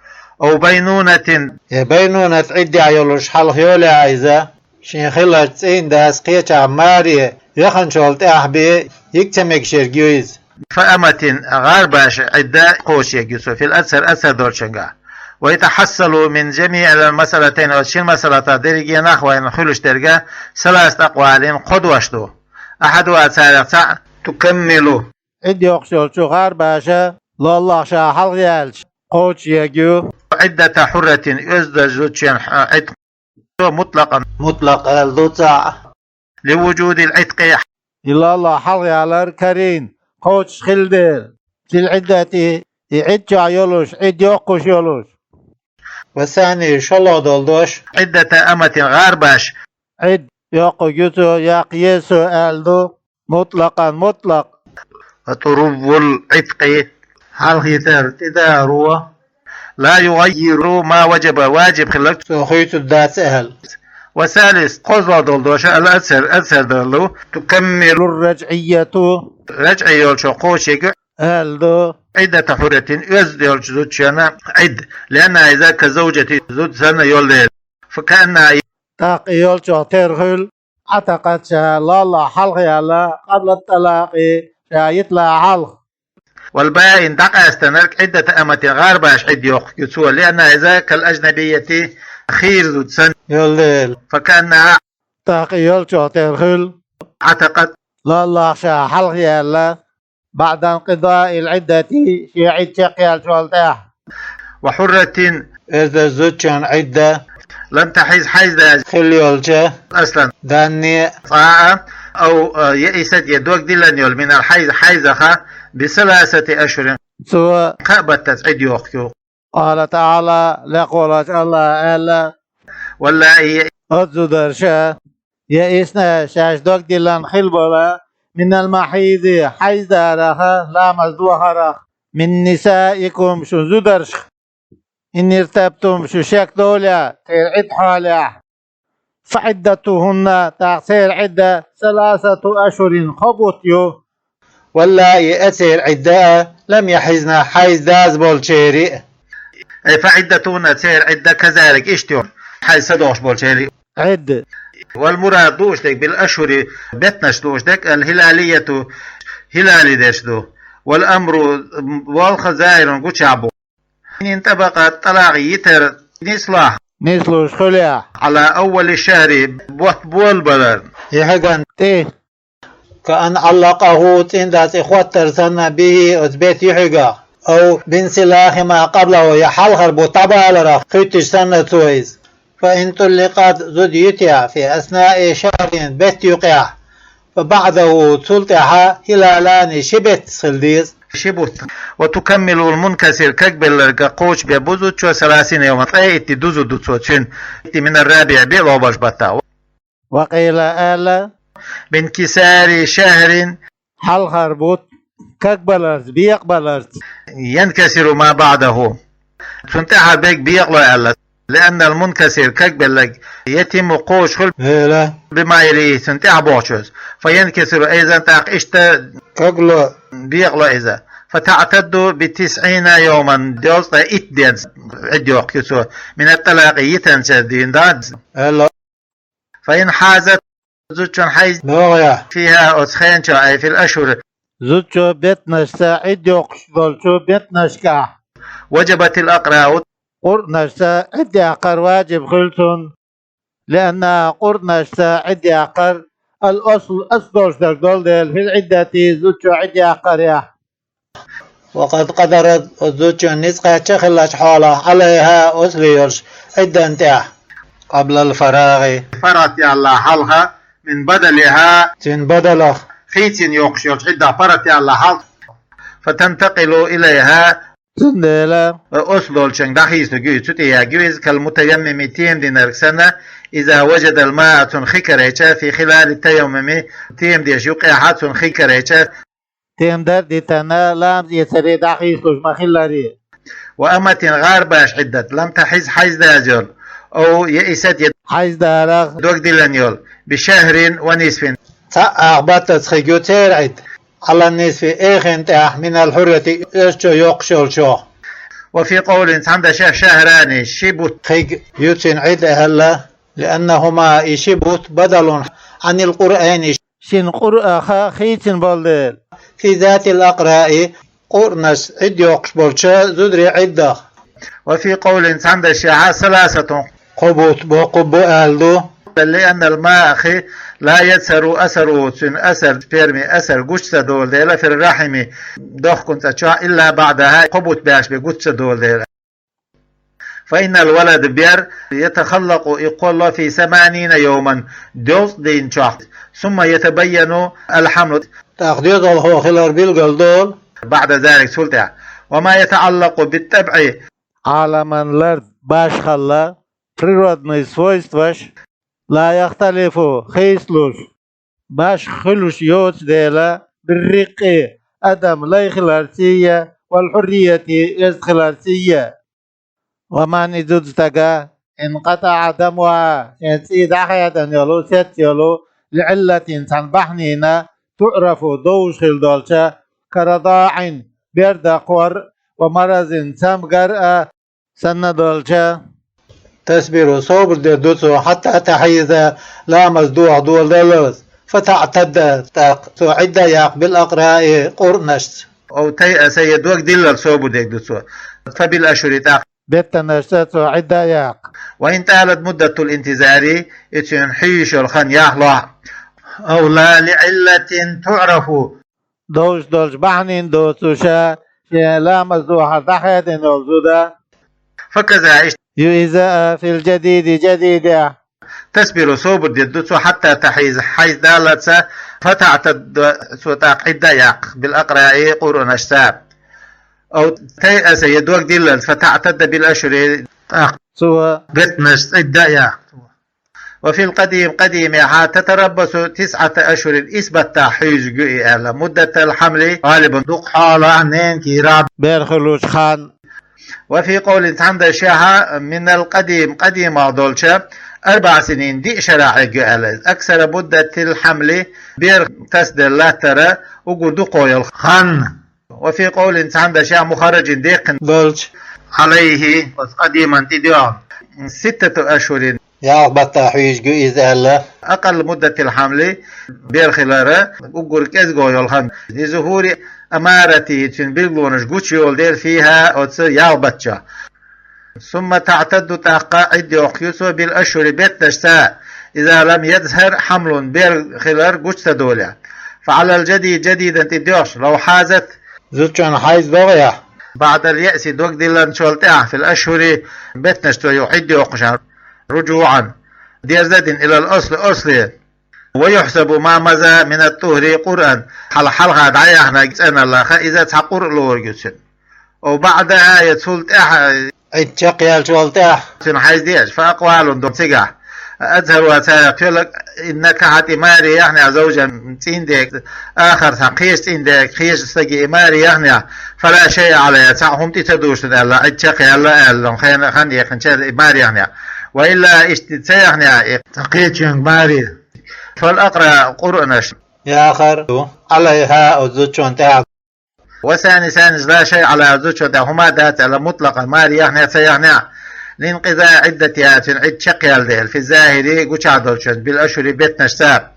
أو بينونة, я байнунат Ӏиддехь йолуш хьалха йолехь иза, шен хиллачу цӀийнан дас кхечахь маре яханчул тӀаьхьа бен йига ца мегаш ерг ю иза. فأمة, гӀарбаша Ӏидда кхочуш ерг ю цо, في الأكثر, аксар долчуьнгахь. ويتحصل من جميع المسألتين, оцу шина масалатах дерриге а нах вайна хуьлуш дерг а, ثلاثة أقوال, кхо дош ду. أحدها, царах цхьаъ, تكمل, Ӏидда йоккхуш йолчу гӀарбаша лаллах ша хьалха яьлча кхочуш ерг ю. عدة حرة, оьзда зудчун Ӏидда, مطلقا, мутлакъ аьлла ду цхьаъ. لوجود العتق, и лаллах хьалха ялар карийна, кхочуш хилла дела, في العدة, и Ӏидда чохь йолуш, Ӏидда йоккхуш йолуш. والثاني, шолгӀа долу дош, عدة أمة, гӀарбаша Ӏидда йоккхург ю цо, яккха еза цо аьлла ду, مطلقا, мутлакъ. وطرو العتق, хьалхийтар тӀедагӀаро, لا يغير ما وجب, ваджиб хилларг цо хуьйцур дац аьлла. والثالث, кхозлагӀа долу дош, الأكثر, аксар долу, تكمل الرجعية, ражъи йолчо кхочуш ерг ю, аьлла ду, عدة حرة, оьзда йолчу зудчун Ӏидда, لأنها, иза, كالزوجة, зуда санна йолу дела. فكأنها, тӀаккха и йолчух тера хуьлу, عتقت, ша лаллах хьалха яьлла, قبل الطلاق, ша йиталахь хьалха. والبائن, дӀакъаьстанарг, عدة أمة, гӀарбаша Ӏидда йоккхург ю цо, لأنها, иза, كالأجنبية, хийра зуда санна йолу дела. فكأنها, тӀаккха и йолчух тера хуьлу, عتقت, лаллах ша хьалха яьлла, بعد انقضاء العدة, шен Ӏидда чекхъяьллачул тӀаьхьа. وحرة, оьзда зудчун Ӏидда, لم تحض, хьайз даза хилла йолчу, أصلا, данне, цкъа а, أو, а, يئست, я дог диллина йолу, من الحيض, хьайзах, بثلاثة أشهر, цо кхаа баттаца Ӏидда йоккхург ю. قال تعالى, лекха волчу АллахӀа аьлла: واللائي, оцу зударша, يئسن, шаьш дог диллина хилла болу, من المحيض, хьайз дарах, ламаз дохарах, من نسائكم, шун зударшах, إن ارتبتم, шу шек довлехь, церан Ӏидда хьолехь, فعدتهن, тӀаккха церан Ӏидда, ثلاثة أشهر, кхо бутт ю. واللائي, а, церан Ӏидда, لم يحضن, хьайз даза болчеран а. أي فعدتهن, церан Ӏидда, كذلك, иштта ю, хьайз ца дохуш болчеран а Ӏидда. والمراد, дууш дерг, بالأشهر, беттанаш дууш дерг, الهلالية, хилали дерш ду. والأمر, болх, ظاهر, гучахь бу. إن انطبق, тӀалакъ йитар нислахь, нислуш хуьлехь, على أول الشهر, бутт болабаларна, и хьеган тӀе, كأن علقه, цӀийнан дас и хӀоттар санна, به, оцу беттан юьхьигах, أو بانسلاخ ما قبله, я хьалхара бутт дӀабаларах хуьттуш санна цо иза. فإن طلقت, зуда йитахь, في أثناء شهر, беттан юкъехь, فبعده, цул тӀаьхьа, هلالان, ши беттас хила деза, ши бутт. وتكمل المنكسر, кагбелларг кхочушбе бу зудчо, ثلاثين يوما, ткъе итт де дузу ду цо цуьнан, من الرابع, биъ лохбарш баттахь. وقيل, аьлла, بانكسار شهر, хьалхара бутт кагбаларца, бекъабаларца, ينكسر ما بعده, цунна тӀехьа берг бекъало аьлла, لأن المنكسر, кагбелларг, يتم, кхочуш хуьлу, بما يليه, цунна тӀехьа бохучуьнца, فينكسر أيضا, тӀаккха иштта кагло, бекъало иза, فتعتد بتسعين يوما, дезткъе итт денца Ӏидда йоккху цо, من الطلاق, йитанчаьрца дийна дац, аьлла. فإن حاضت, зудчун хьайз догӀий, فيها, оцу хенчохь, أي في الأشهر, зудчо беттанашца Ӏидда йоккхуш долчу беттанашкахь, وجبت الأقراء, къуръанашца Ӏидда яккхар ваджиб хуьлу цунна, لأنها, къуръанашца Ӏидда яккхар, الأصل, аслу долуш дерг долу дела, في العدة, зудчо Ӏидда яккхарехь. وقد قدرت, оцу зудчун ницкъ кхаьчна хиллачу хьолахь, عليها, оцу ле йолуш Ӏиддан тӀехь, قبل الفراغ, паргӀат ялале хьалха, من بدلها, цуьнан бадалах, хийцина йоккхуш йолчу Ӏиддах паргӀат ялале хьалха, فتنتقل إليها, цундела оцу долчуьнга дӀахийсалург ю иза, цу тӀе ягийла иза, كالمتيمم, тема динарг санна, إذا وجد الماء, цунна хи карийча, في خلال التيمم, тема деш юккъехь цунна хи карийча, тема дар а дитина, ламаз эцаре дӀахийсалуш ма-хиллара. وأمة, гӀарабаша Ӏиддат, لم تحض, хьайз даза йолу, أو يئست, я хьайз далахь, дог диллина йолу, بشهر ونصف, цхьаъ баттаца хиг ю церан Ӏидда, على النصف, эхин тӀехь, من الحرة, оьзда чо йоккхуш йолчохь. وفي قول, цхьана дашехь, شهران, ши бутт хиг ю цуьнан Ӏидда аьлла, لأنهما, и ши бутт, بدل, عن القرئين, шина къуръанах хийцина болу дела, في ذات الأقراء, къуръанаш Ӏидда йоккхуш болчу зударийн Ӏиддах. وفي قول, цхьана дашехь, ثلاثة, кхо бутт боккхург бу аьлла ду, لأن الماء, хи, لا يظهر أثره, цуьнан асар, спермин асар гучу ца долу дела, في الرحم, дохкун цӀа чохь, إلا بعدها, кхо бутт баьш бен гучу ца долу дела. فإن الولد, бер, يتخلق, и кхолло, في ثمانين يوما, дезткъа дийнна чохь, ثم يتبين الحمل, тӀаккха доьзалхо хилар билгал долу, بعد ذلك, цул тӀаьхьа. وما يتعلق بالطبع, Ӏаламан лард башхалла, природный свойстваш, لا يختلف, хийцалуш, башха хуьлуш йоцу дела, بالرق, адам лай хиларций а, والحرية, оьзда хиларций а. ومن, и зуда стага, انقطع دمها, шен цӀий дӀахаьдна йолу, сецна йолу, لعلة, цхьана бахьанина, تعرف, довзуш хилла долча, كرضاع, бер дакхор, ومرض, цамгар а, санна долча, تصبر, собар дер ду цо, حتى تحيض, ламаз доха доладаллалц, فتعتد, тӀаккха цо Ӏидда яккха, بالأقراء, къуръанашца. أو تيأس, я дог диллалц собар дерг ду цо, فبالأشهر, тӀаккха беттанашца цо Ӏидда яккха. وإن طالت مدة الانتظار, и цуьнан хьийзаш йолу хан яхлахь а. أو لا لعلة تعرف, довзуш долчу бахьанина доцуш а, шен ламаз дохар дӀахаьдина йолу зуда, فكذا, иштта ю иза а, في الجديد, жадидехь. تصبر, собар дер ду цо, حتى تحيض, хьайз даллалц, فتعتد, цо тӀаккха Ӏидда яккха, بالأقراء, къуръанашца. أو تيأس, я дог диллалц, فتعتد بالأشهر, тӀаккха цо беттанашца Ӏидда яккха. وفي القديم, къадимехь, تتربص تسعة أشهر, исс баттахь хьуьйзург ю и аьлла, مدة الحمل, غالبا, дукха хьолахь, ненан кийрахь бер хуьлучу хан. وفي قول, цхьана дашехь, من القديم, къадимехь долча, أربع سنين, диъ шарахь эгна ю аьлла иза, أكثر مدة الحمل, бер тасаделла латтара уггар дукха йолу хан. وفي قول, цхьана дашехь, مخرج, декхна долча, عليه, оцу къадиман тӀе доьгӀна, ستة أشهر, ялх баттахь хьуьйзург ю иза аьлла, أقل مدة الحمل, бер хилара уггар кӀезиго йолу хан, لظهور أماراته, цуьнан билгалонаш гучу йолу дела, فيها, оцу ялх батта чохь. ثم تعتد, тӀаккха Ӏидда йоккхуш ю цо, بالأشهر, беттанашца, إذا لم يظهر حمل, бер хилар гучу ца долехь. فعلى الجديد, жадидан тӀе доьгӀуш, لو حاضت, зудчун хьайз догӀехь, بعد اليأس, дог диллинчул тӀаьхьа, في الأشهر, беттанашца цо Ӏидда йоккхушехь, رجوعا, дерзадина, إلى الأصل, асле, ويحسب ما مضى من الطهر قرءا, хьал-, хьалха дӀаяьхьнарг цӀеналлаха, иза цхьа къуръ лориг ю цуьнан. أو بعدها, я цул тӀаьхьа, Ӏидда чекхъяьллачул тӀаьхьа, цуьнан хьайз деача, فأقوال, ду цигахь, أظهرها царех тоьлург, إن نكحت и маре яхнехь زوجا цӀийнда, آخر цхьа кхечу цӀийнда, кхечу стаге и маре яхнехь, فلا شيء عليها цхьа хӀума тӀе ца ду шуна аьлла, Ӏидда чекхъяьлла аьлла, хенахь хан яьккхинчара и маре яхнехь. وإلا иштта ца яхнехь и цхьа кхечуьнга маре, فالأقرأ Къуръанаш яхар ду عليها оцу зудчунна тӀехь. والثاني цхьаьннас لا شيء عليها зудчунна тӀехь хӀума дац аьлла, مطلقا маре яхнехь ца яхнехь, لانقضاء عدتها цуьнан Ӏидда чекхъяьлла дела, في الظاهر гучахь долчунна, بالأشهر беттанашца.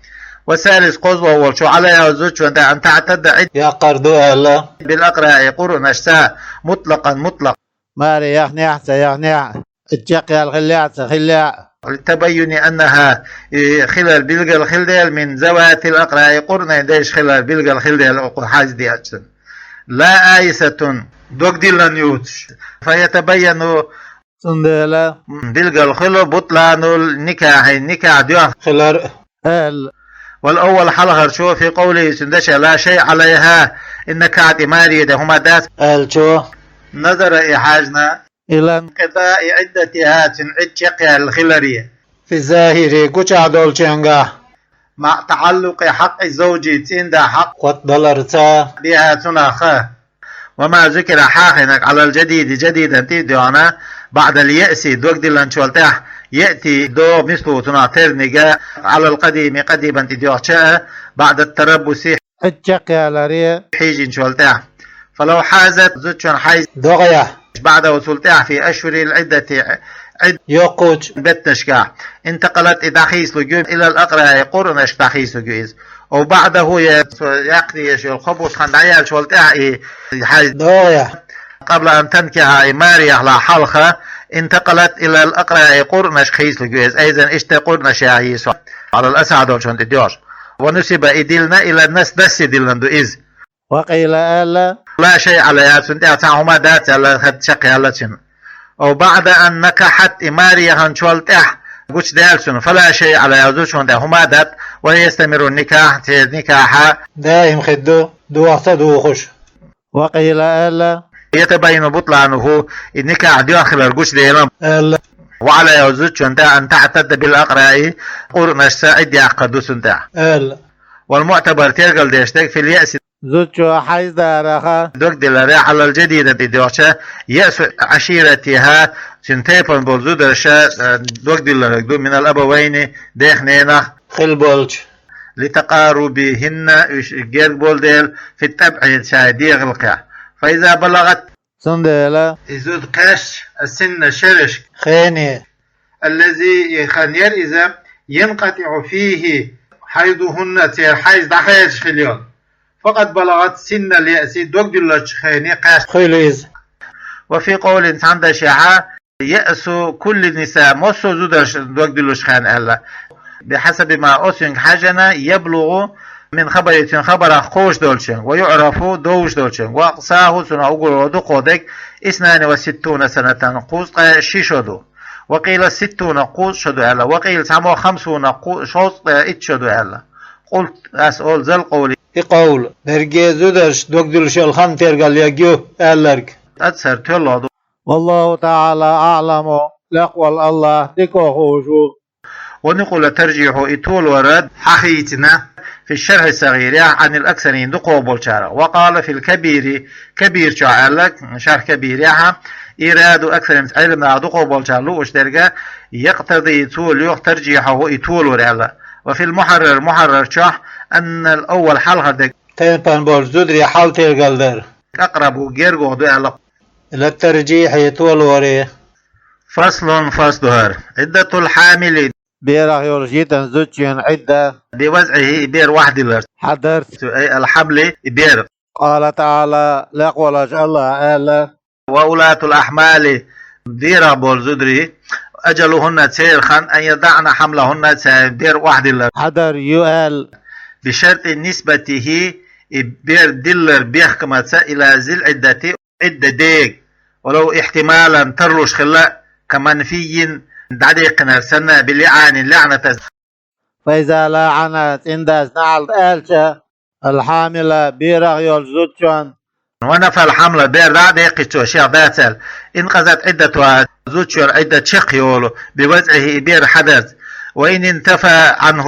والثالث кхозлагӀа волчо عليها зудчунна тӀехь أن تعتد Ӏидда яккхар ду аьлла, بالأقرأ Къуръанашца, مطلقا مطلق маре яхнехь а, ца яхнехь а, Ӏидда чекхъяьлла хиллехь а, ца хиллехь а. لتبين أنها и хилар билгал хила дела, من ذوات الأقراء Къуръанийн дайша хилар билгал хила дела оцу хьайз деачун. لا آيسة дог диллина ювцуш. فيتبين цундела билгал хуьлу بطلان النكاح никахь доьхна хилар аьлла. والأول хьалхарчо في قوله цуьнан дешах لا شيء عليها إن نكحت и маре де хӀума дац аьллачо نظر и хьаьжна إلى انقضاء عدتها цуьнан Ӏидда чекхъяьлла хиларе, في الظاهر гучахь долчуьнгахь, مع تعلق حق الزوج цӀийнда хьакъ кхоттадаларца, بها цунах. وما ذكر хьахийнарг على الجديد жадидана тӀе а доьгӀна, بعد اليأس дог диллинчул тӀаьхьа, يأتي догӀу مثله цунах терниг, على القديم къадимана тӀе доьгӀча а, بعد التربص Ӏидда чекхъяларе хьийжинчул тӀаьхьа. فلو حاضت зудчун хьайз догӀехь, بعده цул тӀаьхьа في أشهر العدة Ӏидда йоккхучу беттанашкахь, انتقلت и дӀахийсалург ю إلى الأقراء Къуръанашка дӀахийсалург ю иза. أو بعده я цо яккха дезаш йолу кхо бутт хан дӀаяьллачул тӀаьхьа и хьайз догӀехь, قبل أن تنكح и маре яхалахь хьалха, انتقلت إلى الأقراء Къуръанашка хийсалург ю иза. أيضا иштта Къуръанаш яхьа йийсо, على الأصح долчунна тӀе доьгӀуш. ونسب и диллина إلى النسب дассе диллина ду иза. وقيل аьлла, لا شيء عليها цунна тӀехь цхьа хӀума дац аьлла, хӀара чекхъяьлла цуьнан. أو بعد أن نكحت и маре яханчул тӀаьхьа гучудаьлла цунна, فلا شيء عليها зудчунна тӀехь хӀума дац, ويستمر النكاح церан никахь даим хир ду, дохьа ца духуш. وقيل аьлла, يتبين بطلانه и никахь доьхна хилар гучудела аьлла. وعليها зудчунна тӀехь أن تعتد بالأقراء Къуръанашца Ӏидда яккхар ду цунна тӀехь аьлла. والمعتبر тергал деш дерг في اليأس зудчо хьайз дарах дог дилларе على الجديد тӀе доьгӀча, يأس عشيرتها цуьнан тайпана болу зударша дог диллинарг ду من الأبوين дех-ненах хилла болчу, لتقاربهن уьш герга болу дела, في الطبع шайн дегӀалкхехь. فإذا بلغت цундела и зуда кхаьчча, السن шерашка хене, الذي и хан яра иза, ينقطع فيه حيضهن церан хьайз дӀахедаш хилла йолу, فقد بلغت سن اليأس дог дуьллучу хене кхаьчна хуьлу иза. وفي قول цхьана дашехьа, يأس كل النساء массо а зударша дог дуьллуш хенна аьлла. بحسب ما оцуьнга хьаьжна, يبلغ من خبره цуьнан хабарах кхочуш долчуьнга, ويعرف довзуш долчуьнга, وأقصاه цунах уггаро дукхах дерг, اثنان وستون سنة кхузткъе ши шо ду. وقيل ستون кхузткъа шо ду аьлла, وقيل цхьаммо خمسون кху шовзткъе итт шо ду аьлла. قلت ас олу ذا القول и къовла, берриге зударша дог дуьллуш йолу хан тергал ерг ю аьлларг, أظهر тоьлла ду. والله تعالى أعلم лакхволу АллахӀ дика хууш ву. ونقل ترجيحه и толор хьахийцина في الشرح الصغير عن الأكثرين дукхах болчарах. وقال في الكبير Кабир чохь аьлла, шарх Кабирехь, إيراد أكثرهم Ӏеламнаха дукхах болчара лууш дерг, يقتضي цо лоьху ترجيحه и толор аьлла. وفي المحرر Мухьаррар чохь أن الأول хьалхара дерг тайпана болчу зударийн хьал тергал дар أقرب гергох ду аьлла. إلى الترجيح толоре. فصل фасл ду хӀара. عدة الحامل берах йолуш йитина зудчун Ӏидда بوضعه и бер охьадилларца хьадарца, أي الحمل и бер. قال تعالى лакхволуш АллахӀа аьлла: وأولاة الأحمال берах болу зударий, أجلهن церан хан, أن يضعن حملهن церан бер охьадиллар хьадар ю аьлла. بشرط نسبته и бер диллар бехкамаца إلى ذي العدة Ӏидда дега, ولو احتمالا тарлуш хилла, كمنفي дӀадаьккхинарг санна, بلعان лаьӀнатаца. فإذا لعن цӀиндас наӀалт аьлча, الحامل берах йолчу зудчун, ونفى الحمل бер дӀа а даьккхича, шех дацара, انقضت عدتها зудчун Ӏидда чекхйолу, بوضعه и бер хьадарца, وإن انتفى عنه,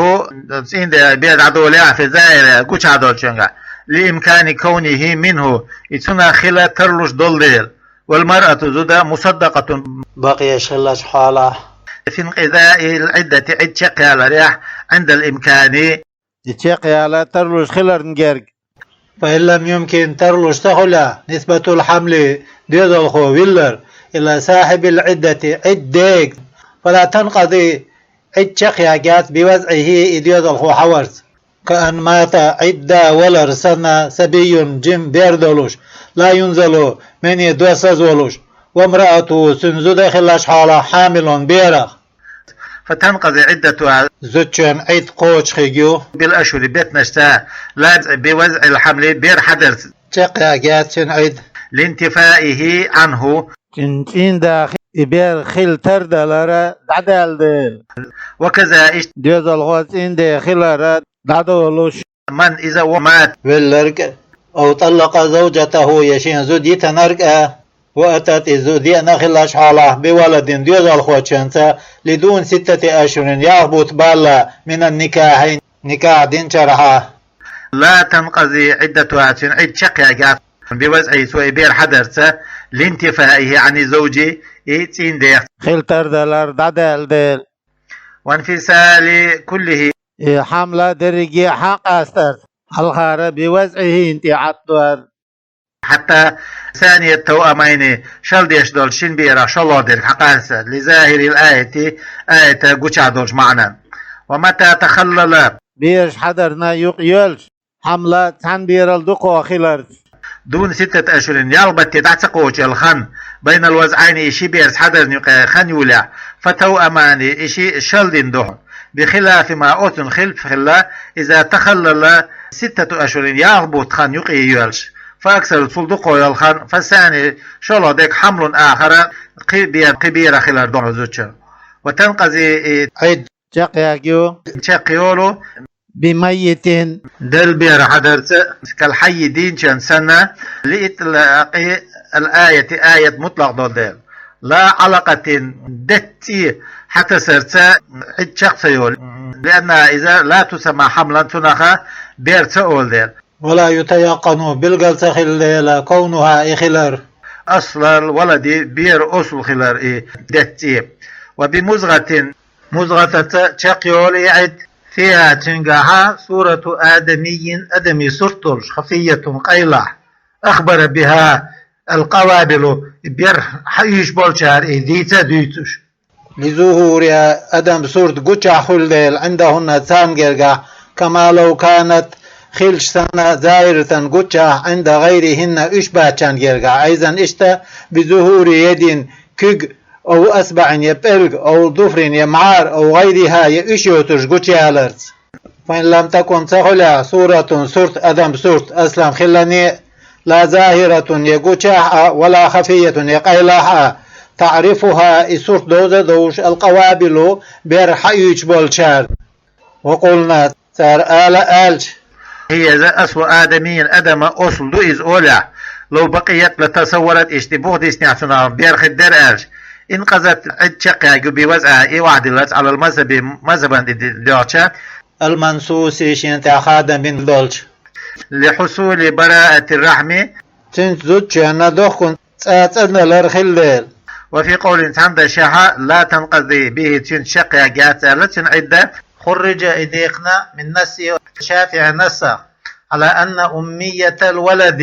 цӀийндех бер дӀадолехь, في الظاهر, гучахь долчуьнгахь, لإمكان كونه منه, и цунах хила тарлуш долу дела. والمرأة, зуда, مصدقة, бакъ еш хиллачу хьолахь, في انقضاء العدة, Ӏидда чекхъяларехь, عند الإمكان, и чекхъяла тарлуш хиларна герга. فإن لم يمكن, тарлуш ца хуьлехь, نسبة الحمل, доьзалхо виллар, إلى صاحب العدة, Ӏиддега, فلا تنقضي, Ӏидда чекхъягӀ яц, بوضعه, и доьзалхо хьаварца. كأن مات, Ӏидда валар санна, صبي, жима бер долуш, لا ينزل, мене доссаз волуш, وامرأته, цуьнан зуда хиллачу хьолахь, حامل, берах. فتنقضي عدتها, зудчун Ӏидда кхочушхийла ю, بالأشهر, беттанашца, لا بوضع الحمل, бер хьадарца. ЧекхъягӀ яц цуьнан Ӏидда. لانتفائه عنه, цуьнан цӀийнда и бер хила тардалар дӀадаьлла дела. وكذا, иштта, доьзалхо цӀийнда хилар дӀадолуш, من, иза, مات, велларг а, أو طلق زوجته, я шен зуда йитинарг а, وأتت, и зуда еана хиллачу хьолахь, بولد, доьзалхочуьнца, لدون ستة أشهر, ялх бутт балла, من النكاح, никахь динчархьа. لا تنقضي عدتها, цуьнан Ӏидда чекхъягӀ яц, بوضعه, цо и бер хьадарца, لانتفائه عن الزوج, и цӀийнда хила тардалар дӀадаьлла дела. وانفصال كله, и хьамл дерриге а хьакъастарца, хьалхара, بوضعه, тӀе Ӏаддор. حتى ثاني التوأمين, шал деш долчу шина берах шолгӀа дерг хьакъаста, لظاهر الآية, аята гучахь долчу маьӀнан. ومتى تخلل, бераш хьадарна юкъайоьлча, хьамл цхьана берал дукха хиларца, دون ستة أشهر, ялх батте дӀа ца кхочу йолу хан, بين الوضعين, и ши берца хьадарна юкъе хан юлехь, فتوأمان, и ши шал дина ду хьуна, بخلاف ما, оцунна хилпа хилла, إذا تخلل ستة أشهر, ялх бутт хан юкъе йоьлуш, فأكثر, цул дукха йолу хан, فالثاني, шолгӀа дерг, حمل آخر, кхин бер, кхин берах хилар ду хьуна зудчун. وتنقضي, и Ӏидда чекхъягӀ ю, чекхйолу, بميت, делла бер хьадарца, كالحي, дийначун санна, لإطلاق الآية, аят мутлакъ долу дела. لا علقة, деттан цӀе хьатасарца Ӏидда чекх ца йолу, لأنها إذا لا تسمى حملا, цунах бер ца олу дела. ولا يتيقن, билгал ца хилла дела, كونها, и хилар, أصل الولد, беран осал хилар и деттан цӀе. وبمضغة, музгӀатаца чекхйолу и Ӏидда, فيها, цуьнгахьа, صورة آدمي, адамийн сурт долуш, خفية, къайлахь, أخبر بها القوابل, и бер хьаоьцуш болчара и дийца а дуьйцуш. لظهورها, адаман сурт гучахь хуьлу дела, عندهن, царна гергахь, كما لو كانت, хилча санна, ظاهرة, гучахь, عند غيرهن, уьш бацчарна гергахь, أيضا, иштта, بظهور يد, куьг, أو إصبع, я пӀелг, أو ظفر, я мӀара, أو غيرها, я уьш йоцурш гучуяларца. فإن لم تكن, ца хуьлехь, صورة, сурт, адаман сурт, أصلا, хиллане а, لا ظاهرة, я гучахь а, ولا خفية, я къайлахь а, تعرفها, и сурт довза а довзуш, القوابل, бер хьаоьцуш болчара. وقلن, цара ала а аьлча, هي, иза, أصل آدمي, адаман осал ду иза олехь, لو بقيت لتصورت, иштта буха диснехь цунах бер хир дара аьлча, انقضت, Ӏидда чекхъягӀ ю, بوضعها, и охьадилларца, على المذهب, мазхӀабан тӀе доьгӀча, المنصوص, шена тӀехь хадам бина долчу, لحصول براءة الرحم, цуьнца зудчунна дохкун цӀа цӀанлар хилла дела. وفي قول, цхьана дашехь, لا تنقضي به, цуьнца чекхъягӀ яц аьлла цуьнан Ӏидда. خرج, и дийхкина, من نص الشافعي, نص, على أن أمية الولد,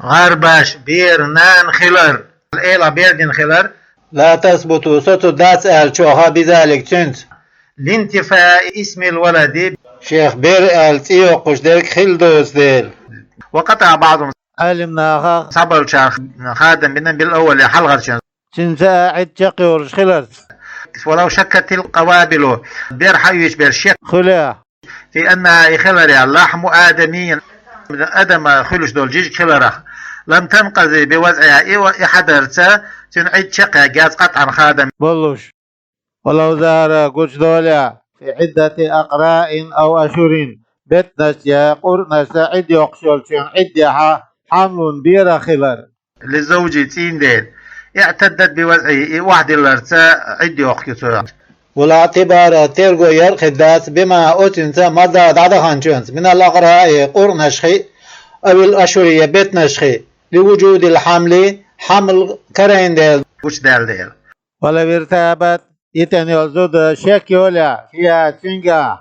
гӀарбаша беран нана хилар, элах бер дина хилар, لا تثبت, соцур дац аьллачух, بذلك, цуьнца, لانتفاء اسم الولد, шех бер аьлла цӀе йоккхуш дерг хилла доцу дела. وقطع بعضهم, Ӏелам наха, цхьаболчара хадам бина, بالأول, хьалхарчунна, цуьнца а Ӏидда чекхйолуш хиларца. ولو شكت القوابل, бер хьаоьцуш берш шек хуьлехь, في أنها, и хиларехь, لحم آدمي, адам хуьлуш долу жижиг хиларах, لم تنقض بوضعها, и, и хьадарца цуьнан Ӏидда чекхъягӀ яц, قطعا, хадам боллуш. ولو ظهر, гучудолехь, في عدة أقراء أو أشهر, беттанашца я къуръанашца Ӏидда йоккхуш йолчеран Ӏиддехь حمل, берах хилар, للزوج, цӀийнан дела, اعتدت بوضعه, и охьадилларца Ӏидда йоккхуш ю цо. ولا اعتبار, терго яр хир дац, بما, оцунца, مضى, дӀадаханчунца, من الأقراء, къуръанашхи, أو الأشهر, е бетнашхи, لوجود الحمل, хьамл карийна дела, гучадаьнна дела. ولو ارتابت, итт йолу зуда шек йолехь, فيها, цуьнгахь,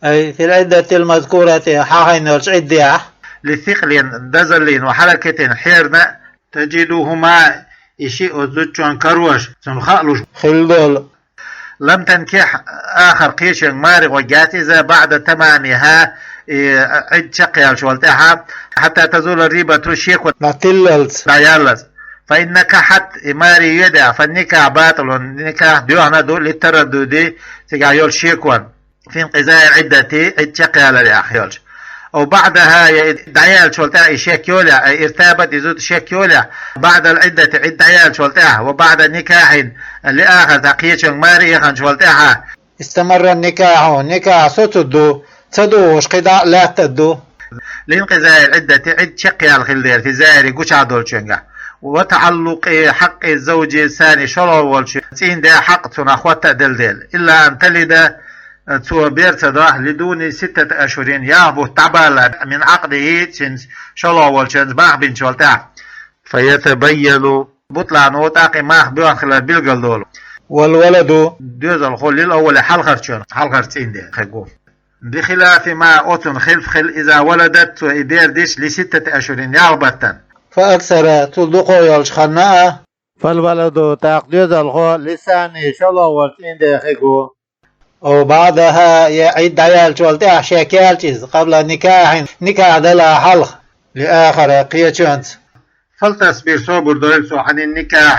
أي في العدة المذكورة, хьахийна йолчу Ӏиддехь, لثقل, дозаллина, وحركة, хьерна, تجدهما, и шиъ оцу зудчунна карош, цунна хаалуш хилла долу, لم تنكح, ахар кхечуьнга маре гӀо яц иза, بعد تمامها, и Ӏидда чекхъяьллачул тӀаьхьа, حتى تزول الريبة, шеко дӀатиллалц, дӀаяллалц. فإن نكحت, и маре йоьдехь, فالنكاح باطل, никахь доьхна ду, للتردد, цигахь йолчу шеконна, في انقضاء العدة, Ӏидда чекхъяларехь йолчу. أو بعدها, я и дӀаяьллачул тӀаьхьа и шек йолехь, أي ارتابت, и зуда шек йолехь, بعد العدة, Ӏидда дӀаяьллачул тӀаьхьа, وبعد نكاح لآخر, цхьа кхечуьнга маре эханчул тӀаьхьа, استمر النكاح, никахь соцур ду, ца догӀуш кхидӀа а лаьттар ду, لانقضاء العدة, Ӏидда чекхъяьлла хилла дела, في الظاهر, гучахь долчуьнгахь, وتعلق حق الزوج الثاني, шолгӀа волчу цӀийнан ден хьакъ цунах хӀотта а делла дела, إلا أن تلد, цо бер ца до, لدون ستة أشهر, ялх бутт дӀабаллалц, من عقده, цуьнца, шолгӀа волчуьнца мах бинчул тӀаьхьа, فيتبين, бутӀлано тӀаккха и мах боьхна хилар билгалдолу. والولد, доьзалхо, للأول, хьалхарчунна, хьалхара цӀийнан ден хир ву, بخلاف ما, оцунна хилаф хилла, إذا ولدت, цо и бер дича, لستة أشهر, ялх баттана, فأكثر, цул дукха йолчу ханна а, فالولد, тӀаккха доьзалхо, للثاني, шолгӀа волчу цӀийнан ден хир ву. أو بعدها, я Ӏидда дӀаяьллачул тӀаьхьа шек яьлча иза, قبل نكاح, никахь далахь хьалха, لآخر, кхечуьнца. فلتصبر, собар дойла цо, عن النكاح,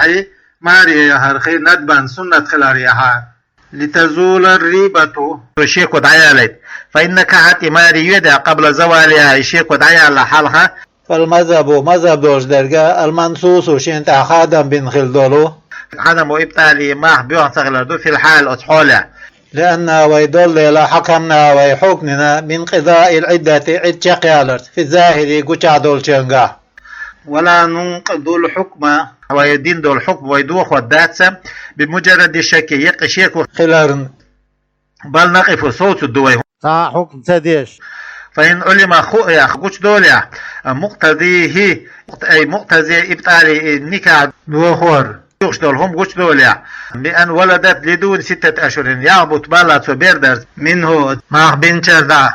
маре яхарх, ندبا, суннат хиларехь, لتزول الريبة, шеко дӀаялийта. فإن نكحت, и маре йоьдехь, قبل زوالها, и шеко дӀаялалахь хьалха, فالمذهب, мазхӀаб долуш дерг, المنصوص, шена тӀехь хадам бина хилла долу, عدم إبطاله, мах боьхна ца хилар ду, في الحال, оцу хьолехь. لأنا, вай долу дела, حكمنا, вай хьукмдина, بانقضاء العدة, Ӏидда чекхъяларца, في الظاهر, гучахь долчуьнгахь. ولا ننقض الحكم, вай дина долу хьукм вай дохор дац, بمجرد الشك, еккъа шеко хиларна, بل نقف, совцур ду вай, цхьа а хьукм ца деш. فإن علم, хууш, гучудолехь, مقتضيه, أي مقتضي إبطال, и никахь дохор лоьхуш долу хӀума гучудолехь, بأن ولدت لدون ستة أشهر, ялх бутт баллалц цо бер дарца, منه, мах бинчара дӀа,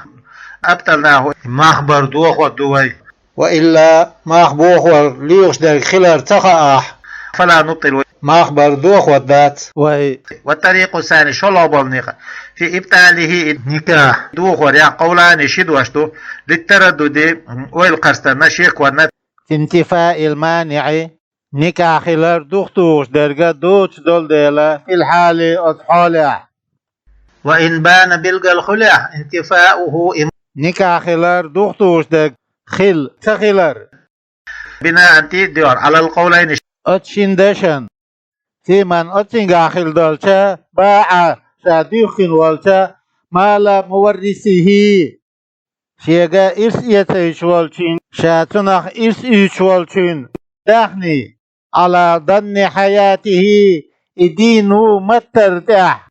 أبطلناه, мах бар дохор ду вай. وإلا, мах бохор лоьхуш дерг хилар ца хаахь, فلا نبطل, мах бар дохор дац вай. والطريق الثاني, шолгӀа болу некъ, في إبطاله, и никахь дохорехь, قولان, ши дош ду, للتردد, ойла кхарстарна, шеконна, في انتفاء المانع, никахь хилар духатухуш дерг доцуш долу дела, في الحال, оцу хьолехь. وإن بان, билгал хуьлехь, انتفاؤه, и никахь хилар духатухуш дерг хилла ца хилар, بناء, тӀе а доьгӀна, على القولين, оцу шина дашан, في من, оцуьнгахь хилла долча, باع, ша дуьхкина волча, مال مورثه, шега ирс эцийча волчуьнан, ша цунах ирс уьйцуш волчуьнан даьхни, على ظن حياته, и дийна ву маттара тӀехь,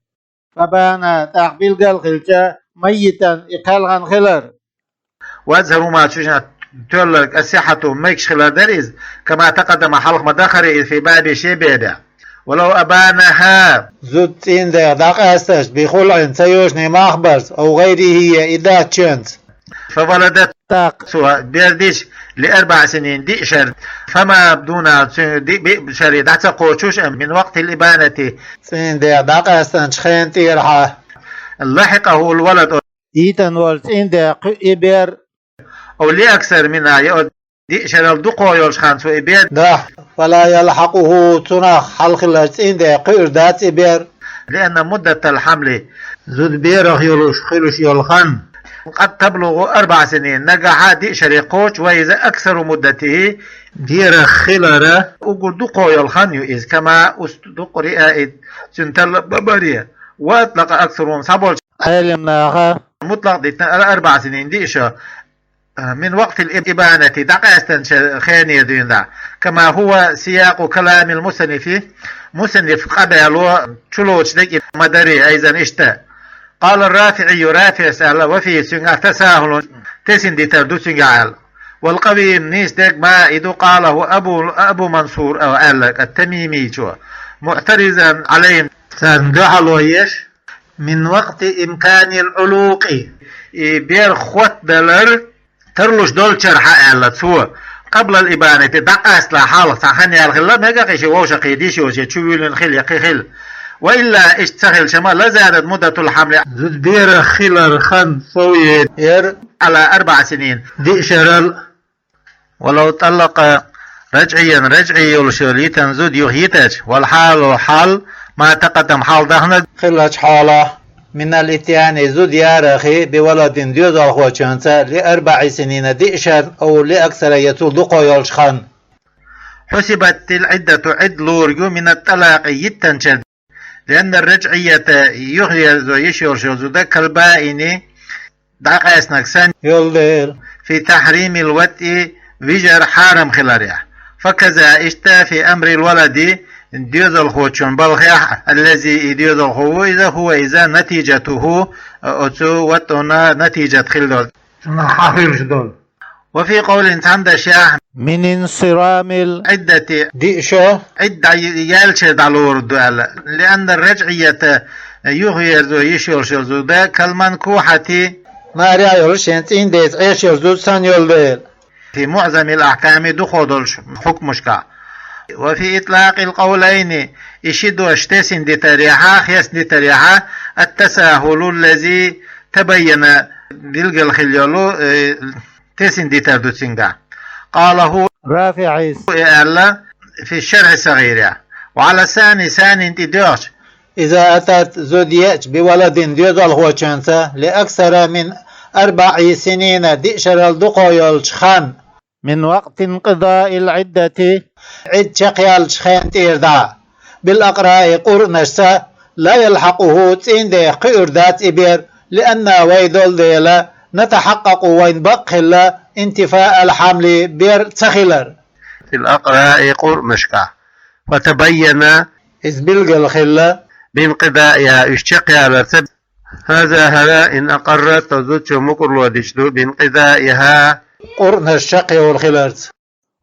فبان, тӀаккха билгал хилча, ميتا, и кхелхина хилар. وأظهر ما, цуьнан тоьлларг, الصحة, мегаш хилар дара иза, كما تقدم, хьалха ма-дарра иза, في بابه, шен бабехь. ولو أبانها, зуда цӀийнан ден дӀакъаьсташ, بخلع, ца йоьшуш мах барца, أو غيره, я и дац чуьнца, فولدت, тӀаккха цо бер дича, لأربع سنين, диъ шар, فما دونها, цуьнан диъ, биъ шаре дӀа ца кхочуш, من وقت الإبانة, цӀийнан ден дӀакъаьстинчу хенан тӀера, لحقه الولد, итт йолу цӀийнан ден кхуьу и бер, أو لأكثر منها, я оцу диъ шарал дукхах йолчу хенахь цо и бер дахь, فلا يلحقه, цунах хьалха хиллачу цӀийнан ден кхуьур дац и бер, لأن مدة الحمل, зуда берах йолуш хуьлуш йолу хан, قد تبلغ أربع سنين, нагахь диъ шаре кхочуш, وهي أكثر مدته, берах хилар уггар дукхах йолу хан ю иза, كما استقرئ, и цуьнан талла бан баре, وأطلق أكثرهم, цхьаболчу Ӏелам наха мутлакъ дитина, على أربع سنين, диъ шо, من وقت الإبانة, дӀакъаьстинчу хенера дуьйна, كما هو سياق كلام المصنف, Мусанниф къабело чулоцу декъа ма дарий, айзан иштта. قال الرافعي, РафиӀас аьлла, وفيه, цуьнгахь تساهل, тесна дитар ду цуьнгахь аьлла. والقوي, нийса дерг ما, и ду, قاله أبو, أبو منصور аьлла, التميمي чо, معترضا عليهم, царна дуьхьало еш, من وقت إمكان العلوق, и бер хотдалар тарлуш долчуьра аьлла цо, قبل الإبانة, дӀакъаьсталахь хьалха, цхьа хан яьлла хилла мега кхин шен вовшахкхеташ йолуш, я чувуьйлина хила, я кхин хила. وإلا, иштта ца хилча ма, لزادت مدة الحمل, зуда берах хилар хан сов яра على أربع سنين, диъ шарал. ولو طلق رجعيا, ражъий йолуш йолу йитина зуда юха йитича, والحال, хьал, ما تقدم, хьалха даханарг хиллачу хьолахь, من الإتيان, зуда ярах, بولد, доьзалхочуьнца, لأربع سنين, диъ шарна, أو لأكثر, я цул дукхах йолчу ханна. حسبت العدة, Ӏидда лур ю, من الطلاق, йиттинчуьра, لأن الرجعية, юхаерзо йиш йолуш йолу зуда, كالبائن, дӀакъаьстинарг санна йолу дела, في تحريم الوطء, вижар хьарам хиларехь. فكذا, иштта, في أمر الولد, доьзалхочун балхехь, الذي, и доьзалхо ву иза, هو, иза, نتيجته, оцу ватӀана натижат хила долу, цунах хьахуьлуш долу. وفي قول, цхьана дашехь, من انصرام العدة, диъ шо, Ӏидда яьлча дӀалур ду аьлла, لأن الرجعية, юхаерзо йиш йолуш йолу зуда, كالمنكوحة, маре а йолуш, шен цӀийнан деца Ӏеш йолу зуда санна йолу дела, في معظم الأحكام, дукхах долчу хьукмашкахь. وفي إطلاق القولين, и ши дош тесна дитарехь, хестна дитарехь, التساهل الذي تبين, билгал хила йолу, э, тесна дитар ду цуьнгахь. قاله, РафиӀис и аьлла, في الشرح الصغير. وعلى الثاني, санна тӀедоьгӀча, إذا أتت, зуда еача, بولد, доьзалхочуьнца, لأكثر من أربع سنين, диъ шарал дукхах йолчу ханна, من وقت انقضاء العدة, Ӏидда чекхъяьллачу хенна тӀера дӀа, بالأقراء, къуръанашца, لا يلحقه, цӀийнан деха кхуьур дац и бер, لأننا, вай долу дела, نتحقق, вайна бакъ хилла, انتفاء الحمل, бер ца хилар. بالأقراء, къуръанашкахь. فتبين, иза билгал хилла, بانقضائها, уьш чекхъяларца. هذا, хӀара, إن أقرت, зудчо мукӀарло дича ду, بانقضائها, къуръанаш чекхйолу хиларца.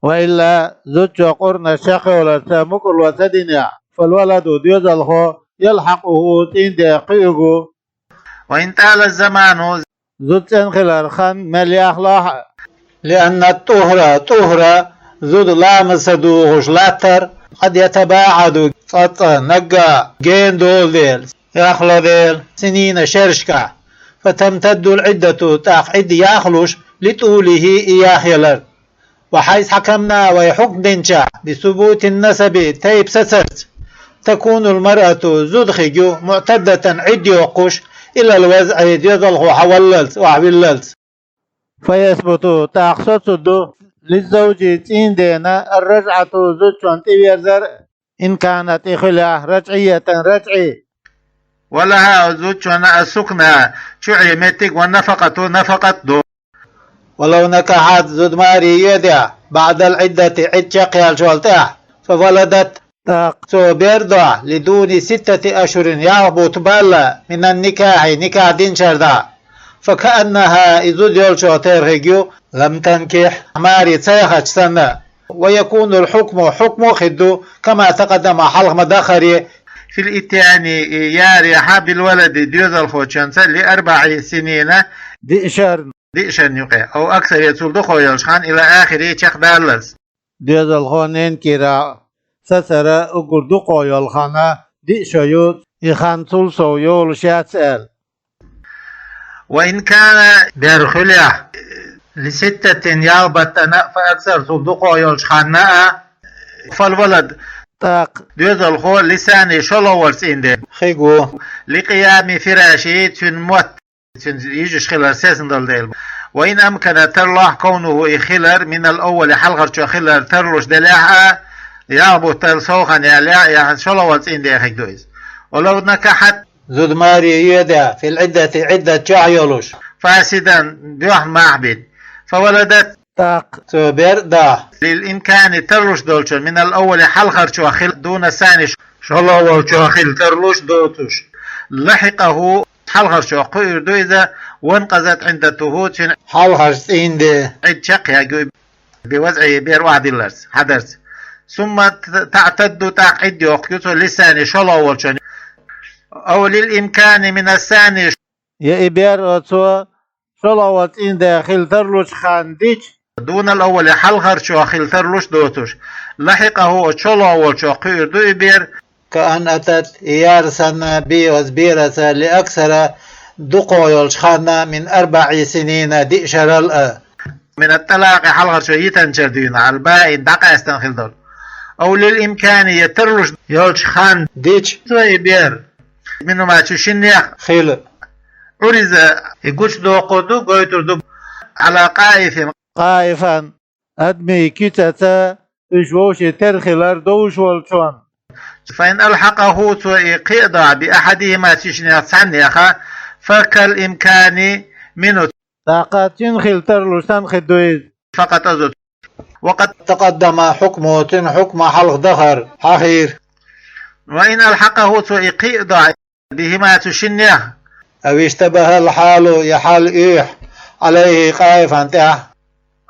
وإلا, зудчо къуръанаш чекхйоларца мукӀарло ца динехь, فالولد, доьзалхо, يلحقه, цӀийнан деха кхуьур ву. وإن طال الزمان, зуда цӀена хиларан хан мел яхлахь а. لأن الطهر, тӀухӀра, зуда ламаз ца духуш латтар, قد يتباعد, цкъа-цкъа, наггахь гена долу дела, яхло дела, سنين, шерашкахь. فتمتد العدة, тӀаккха Ӏидда яхлуш, لطوله, и яхъяларна. وحيث حكمنا, вай хьукм динчохь, بثبوت النسب, тайпа сацарца, تكون المرأة, зуда хиг ю, معتدة, Ӏидда йоккхуш, إلى الوضع, доьзалхо хьаваллалц, охьавиллалц. فيثبت, тӀаккха соцур ду, للزوج, цӀийнан дена, الرجعة, зудчунна тӀеверзар, إن كانت, и хуьлехь, رجعية, ражъий. ولها, зудчунна, السكنى, чуьхье меттиг, والنفقة, нафакъат ду. ولو نكحت, зуда маре йоьдехь, بعد العدة, Ӏидда чекхъяьллачул тӀаьхьа, فولدت, тӀаккха цо бер дохь, لدون ستة أشهر, ялх бутт балла, من النكاح, никахь динчара дӀа. فكأنها, и зуда йолчух тера хиг ю, لم تنكح, маре ца яхача санна. ويكون الحكم, хьукмо хир ду, كما تقدم, хьалха ма-дарра, في الإتيان, и ярехь, بالولد, доьзалхочуьнца, لأربع سنين, диъ шарна, диъ шарна юкъе, أو أكثر, я цул дукхах йолчу ханна, إلى آخره, чекхдаллалц. Доьзалхо ненан кийрахь сацар уггар дукхах йолу хан диъ шо ю, и хан цул сов йолуш яц аьлла. وإن كان, бер хуьлехь, لستة, ялх баттана, فأكثر, цул дукхах йолчу ханна а, فالولد, тӀаккха доьзалхо, للثاني, шолгӀа вар цӀийнан дена, хиг ву, لقيام فراشه, цуьнан мотт, цуьнан йижаш хилар сецна долу дела. وإن أمكن, тарло, كونه, и хилар, من الأول, хьалхарчо хилар тарлуш делахь а, ялх бутт сов хан ялахь а, я шолгӀа вар цӀийнан дена хиг ду иза. ولو نكحت, зуда маре йоьдехь, في العدة, Ӏиддат чохь йолуш, فاسدا, доьхна мах бина, فولدت, тӀаккха цо бер дохь, للإمكان, тарлуш долчун, من الأول, хьалхарчо хилла, دون الثاني, шолгӀа волчо хила тарлуш доцуш. لحقه, хьалхарчо кхуьур ду иза, وانقضت عدته, цуьнан хьалхарчу цӀийнан де, Ӏидда чекхъяьлла ю, بوضعه, бер охьадилларца, хьадарца. ثم تعتد, тӀаккха Ӏидда йоккхур ю цо, للثاني, шолгӀа волчун. أو للإمكان من الثاني, я и бер оцо шолгӀа волчу цӀийнан де хила тарлучу ханна дича, دون الأول, хьалхарчо хила тарлуш доцуш. لحقه, оцу шолгӀа волчо кхуьур ду и бер. كأن أتت, и яра санна, به, оцу бераца, لأكثر, дукхах йолчу ханна, من أربع سنين, диъ шарал а. من الطلاق, хьалхарчо йитанчара дуьйна, البائن, дӀакъаьстина хила долу. أو للإمكان, я тарлуш йолчу ханна дича цо и бер. منهما, цу шиннех хила. عرض, и гучудоккхур ду, гойтур ду, على قائف, قائفا, адамийн куьцаца уьш вовшийн тера хилар довш волчунна. فإن ألحقه, цо и кхиадахь, بأحدهما, цу шиннех цхьаннеха, فكالإمكان منه, тӀаккха цуьнан хила тарлуш санна хир ду иза. فقط, оцу. وقد تقدم حكمه, цуьнан хьукма хьалха дахар хьахийра. وإن ألحقه, цо и кхиадахь, بهما, цу шиннех. أو اشتبه الحال, я хьал оьху, عليه, قائفا, тӀехь.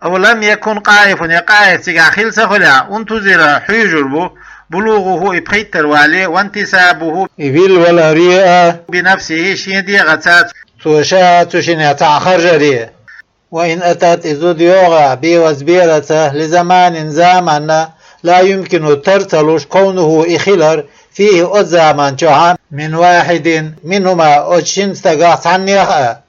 أو لم يكن قائف, я قائف цигахь хила ца хуьлехь, انتظر, хьуьйжур бу, بلوغه, и пхийттара вале, وانتسابه, и вилваларе а, بنفسه, шен дегӀаца, цо ша цу шиннех цхьаъ харжаре. وإن أتت, и зуда йогӀахь, به, оцу бераца, لزمان, заманна, لا يمكن, тар ца луш, كونه, и хилар, فيه, оцу заман чохь, من واحد منهما, оцу шина стагах цхьаннех а.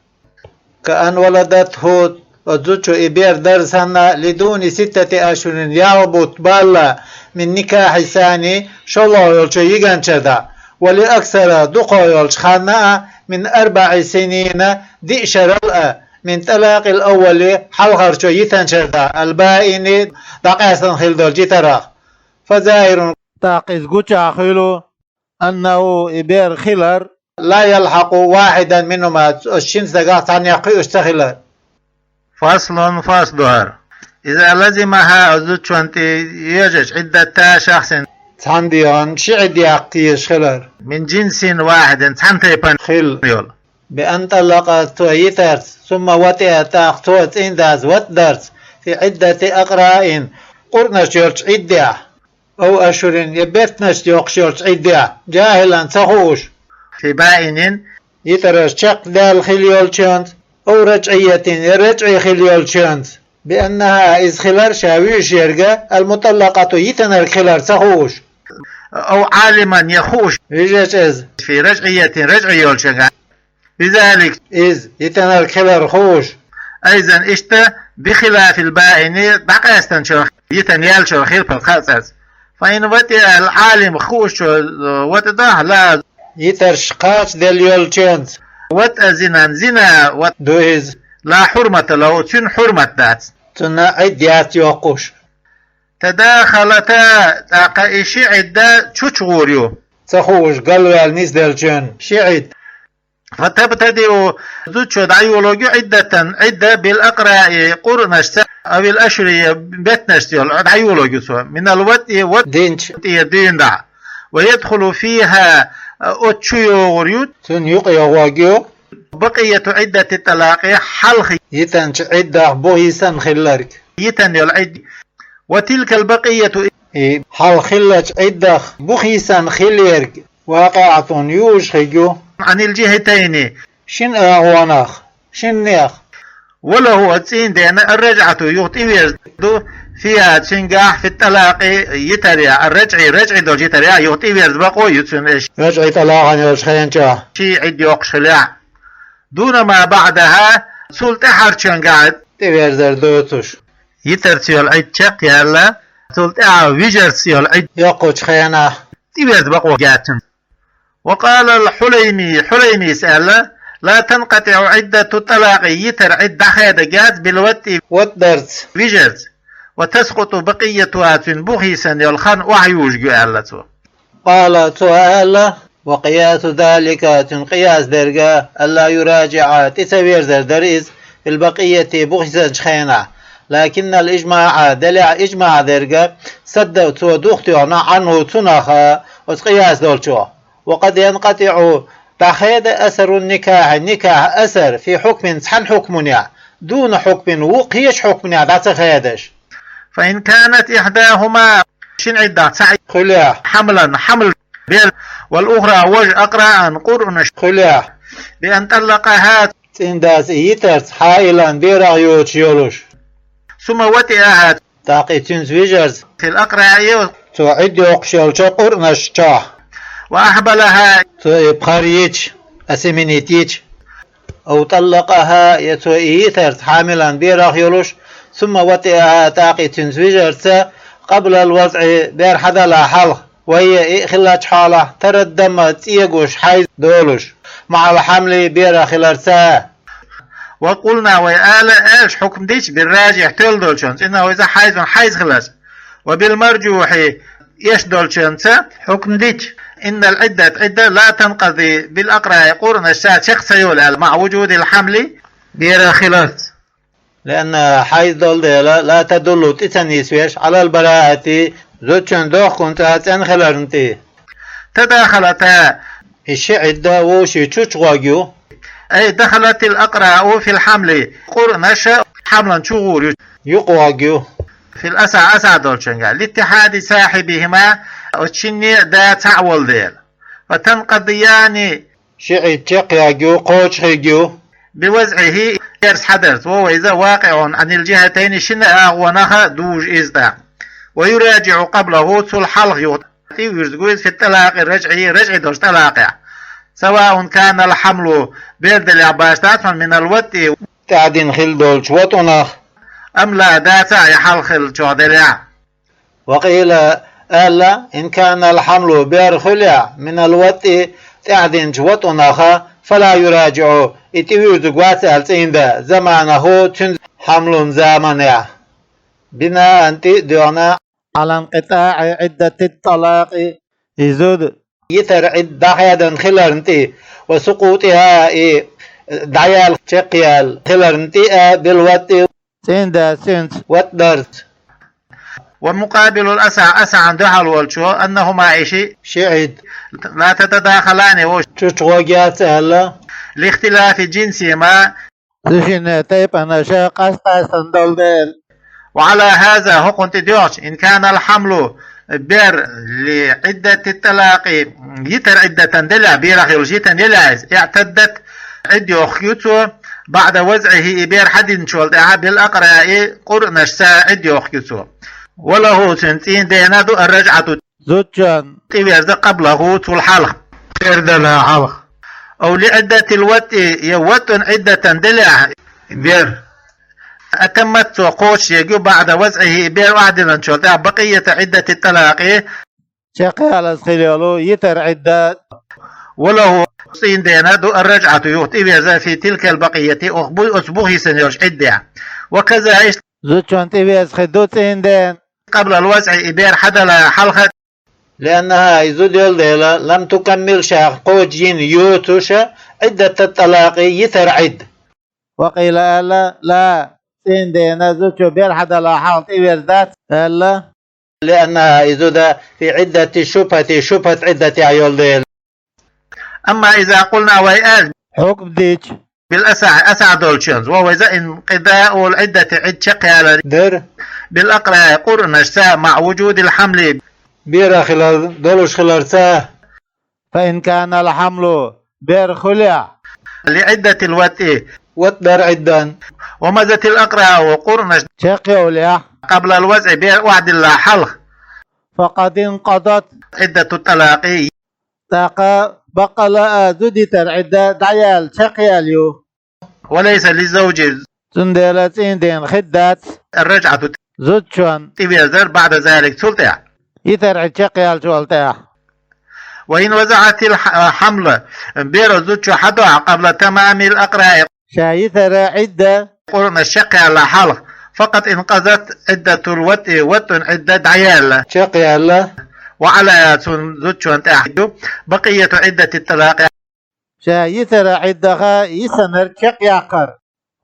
كأن ولدته, оцу зудчо и бер дара санна, لدون ستة أشهر, ялх бутт балла, من نكاح الثاني, шолгӀа йолчо йигначара дӀа, ولأكثر, дукхах йолчу ханна а, من أربع سنين, диъ шарал а, من طلاق الأول, хьалхарчо йитанчара дӀа, البائن, дӀакъаьстина хила долчу йитарх. فظاهر, тӀаккха иза гучахь хуьлу, أنه, и бер хилар, لا يلحق واحدا منهما, оцу шина стагах цхьаннех кхуьуш ца хилар. فصل, фасл ду хӀара. إذا لزمها, оцу зудчунна тӀе йоьжча, عدة شخص, цхьана дегӀан ши Ӏидда яккха езаш хилар, من جنس واحد, цхьана тайпана хила йолу. بأن طلق, цо йитарца, ثم وطئ, тӀаккха цо цӀийнда ватӀдарца, في عدة أقراء, къуръанаш йолчу Ӏиддехь, أو أشهر, я беттанашца йоккхуш йолчу Ӏиддехь, جاهلا, ца хууш, في بائن, йитарш чекхдаьлла хила йолчуьнца, أو رجعية, я режӀий хила йолчуьнца, بأنها, иза хилар ша вуьйш ерг, المطلقة, йитинарг хилар ца хууш, أو عالما, я хууш, вижачу иза, في رجعية, режӀий йолчуьнгахь, بذلك, иза йитинарг хилар хууш, أيضا, иштта, بخلاف البائن, дӀакъаьстинчух, йитина яьллачух хилпа кхаъ цӀаьрца. فإن وطئ العالم, хуушчо ватӀа дахь, لا, йитарш кхачаделла йолчуьнца, وطئ زنا, зина ватӀа ду иза, لا حرمة له, цуьнан хьурмат дац, цунна Ӏидда яц йоккхуш. تداخلتا, тӀаккха и ши Ӏидда чучугӀур ю, ца хууш галваьлла нисделлачуьнан ши Ӏидда. فتبتدئ, зудчо дӀайолорг ю, عدة, Ӏидда, بالأقراء, къуръанашца, أو الأشهر, беттанашца йолу, дӀайолорг ю цо, من الوطء, ватӀ динчу тӀера дуьйна дӀа. ويدخل فيها, оцу чу йогӀур ю, цунна юкъа йогӀорг ю, بقية عدة الطلاق, хьалха йитинчу Ӏиддах бухахь санна хилларг, йитина йолу Ӏидда. وتلك البقية, и хьалха хиллачу Ӏиддах бухахь санна хилларг, واقعة, юзуш хиг ю, عن الجهتين, шина агӀонах, шиннех. وله, оцу цӀийнан дена, الرجعة, юха тӀеверза ду, فيها, цуьнгахь, في الطلاق, йитарехь, الرجعي, режӀий долчу йитарехь, юха тӀеверза бакъо а ю цуьнан, режӀий тӀалакъан йолчу хенчохь, ши Ӏидда йоккхуш хилахь. دون ما بعدها, цул тӀаьхьарчуьнгахь тӀеверзар доцуш. Йитарца йолу Ӏидда чекхъяьлла, цул тӀаьхьа вижарца йолу Ӏидда йоккхучу хенахь, тӀеверза бакъо яц цуьнан. وقال الحليمي, Хьулаймис аьлла: لا تنقطع عدة الطلاق, йитар Ӏидда дӀахедагӀ яц, بالوطء, ватӀдарца, вижарца, وتسقط بقيتها, цуьнан бухахь санна йолу хан охьаюжуш ю, аьлла цо. قال, цо аьлла: وقياس ذلك, цуьнан къияс дерг, ألا يراجع, тӀе ца верзар дара иза, في البقية, бухахь санчу хенахь. لكن الإجماع, делахь ижмаӀ дерг, سد, цо духтоьхна, عنه, цунах, оцу къияс долчохь. وقد ينقطع, дӀахеда أثر النكاح, никахь асар, في حكم, цхьана хьукмунехь, دون حكم, ву кхечу хьукмунехь дӀа ца хедаш. فإن كانت إحداهما, шина Ӏиддах цхьаъ хуьлехь, حملا, хьамл бер, والأخرى, важа, أقراء, къуръанаш хуьлехь, بأن طلقها, цӀийнан дас и йитарца, حائلا, берах йоцуш йолуш. ثم وطئها, тӀаккха и цуьнца вижарца, في الأقراء, цо Ӏидда йоккхуш йолчу къуръанаш чохь. وأحبلها, цо и пхьар йича, осеменить йича. أو طلقها, я цо и йитарца, حاملا, берах йолуш, ثم وطئها, тӀаккха и цуьнца вижарца, قبل الوضع, бер хьадалахь хьалха, وهي, и хиллачу хьолахь, ترى الدم, цӀе гуш, حيض долуш, مع الحمل, берах хиларца. وقلنا, вай ала, аьлча, хьукм дича, بالراجح, тоьлла долчунна, цӀийнан вайза حيض, حيض хиларца. وبالمرجوح, эшна долчуьнца хьукм дича, إن العدة, Ӏидда, لا تنقضي بالأقراء, къуръанашца чекх ца йолу аьлла, مع وجود الحمل, берах хиларца. لأنها حيض долу дела, لا تدل, тӀе ца нисвеш, على البراءة, зудчун дохкун цӀа цӀена хиларна тӀе. تداخلتا, и ши Ӏидда вовшийн чу чу гӀорг ю. أي دخلت الأقراء في الحمل, къуръанаш хьамлан чу гӀур ю, юкъа гӀорг ю. في الأصح, асахь долчуьнгахь, لاتحاد صاحبهما, оцу шинне а да цхьаъ волу дела. فتنقضيان, ши Ӏидда чекхъярг ю, кхочушхерг ю. بوضعه, берца хьадарца, وهو иза واقع عن الجهتين, шина агӀонах а дужу иза тӀаккха. ويراجع قبله, цул хьалха юха тӀе вуьрзур ву иза, في الطلاق الرجعي, ражӀи долчу тӀалакъехь. سواء كان الحمل, бер делехь башха дац хьуна, من الوطء, тӀаьхьа дина хилла долчу ватӀунах, أم لا, дац а, и хьалха хиллачух делехь. وقيل, аьлла, إن كان الحمل, бер хуьлехь, من الوطء, тӀаьхьа динчу ватӀунах, فلا يراجع, и тӀе вуьрзур вац аьлла цӀийнан да, زمانه, цуьнан хьамлун заманехь. بناء, тӀе а доьгӀна, على انقطاع عدة الطلاق, и зуда йитар Ӏидда дӀахаьддан хиларна тӀе, وسقوطها, и дӀаяла, чекхъяьлла хиларна тӀе а, بالوطء, цӀийнан дас цуьнца ватӀ дарца. ومقابل الأصح, асахьна дуьхьал волчо, أنهما, и ши, ши Ӏидда, لا تتداخلان, вовшийн чу чу гӀорг яц аьлла, لاختلاف جنسهما, цу шиннан тайпанаш къаста-къаьстина долу дела. وعلى هذا, хӀокхунна тӀе доьгӀча, إن كان الحمل, бер, لعدة الطلاق, йитар Ӏиддатан делахь, берах йолуш йитина елахь иза, اعتدت, Ӏидда йохку ю цо, بعد وضعه, и бер хьадинчул тӀаьхьа, بالأقراء, къуръанашца Ӏидда йохку ю цо. وله, цуьнан цӀийнан дена ду, الرجعة, зудчунна тӀеверза, قبله, цул хьалха, бер далахь хьалха. أو لعدة الوطء, я ватӀун Ӏиддатан делахь бер, أتمت, цо кхочушъерг ю, بعد وضعه, и бер охьадиллинчул тӀаьхьа, بقية عدة الطلاق, чекхъялаза хила йолу йитар Ӏидда. وله, цӀийнан дена ду, الرجعة, юха тӀеверза, في تلك البقية, оха бу-, оцу бух йисина йолчу Ӏиддехь. وكذا, иштта, зудчунна тӀеверза хир ду цӀийнан дена, قبل الوضع, и бер хьадалахь хьалха. لأنها, и зуда йолу дела, لم تكمل, ша кхочушйина йоцуш, عدة الطلاق, йитар Ӏидда. وقيل, аьлла, لا, цӀийнан дена зудчо бер хьадалахь хьалха тӀеверза дац аьлла, لأنها, и зуда, في عدة الشبهة, шубхьат Ӏиддатехь йолу дела. أما إذا قلنا, вай аьлча, хьукм дича, بالأصح, асахь долчуьнца, وهو иза, انقضاء العدة, Ӏидда чекхъялар дара, بالأقراء, къуръанашца, مع وجود الحمل, берах хилар долуш хиларца. فإن كان الحمل, бер хуьлехь, لعدة الوطء, ватӀ дар Ӏиддан, ومضت الأقراء, къуръанаш чекхйовлехь, قبل الوضع, бер охьадиллахь хьалха, فقد انقضت, عدة الطلاق, тӀаккха баккъала а зуда йитар Ӏидда дӀаяьлла, чекхъяьлла ю. وليس للزوج, цундела цӀийнан дена хир дац, الرجعة, зудчунна тӀеверзар, بعد ذلك, цул тӀаьхьа, йитар Ӏидда чекхъяьллачул тӀаьхьа. وإن وضعت الحمل, беро зудчо хьадохьу, قبل تمام الأقراء, ша йитар Ӏидда, къуръанаш чекхъяьлла хьалха, فقد انقضت عدة الوطء, ватӀун Ӏидда дӀаяьлла, чекхъяьлла, وعليها, цунна, зудчунна тӀехь ю, بقية عدة الطلاق, ша йитар Ӏиддаха йисинарг чекхъяккхар.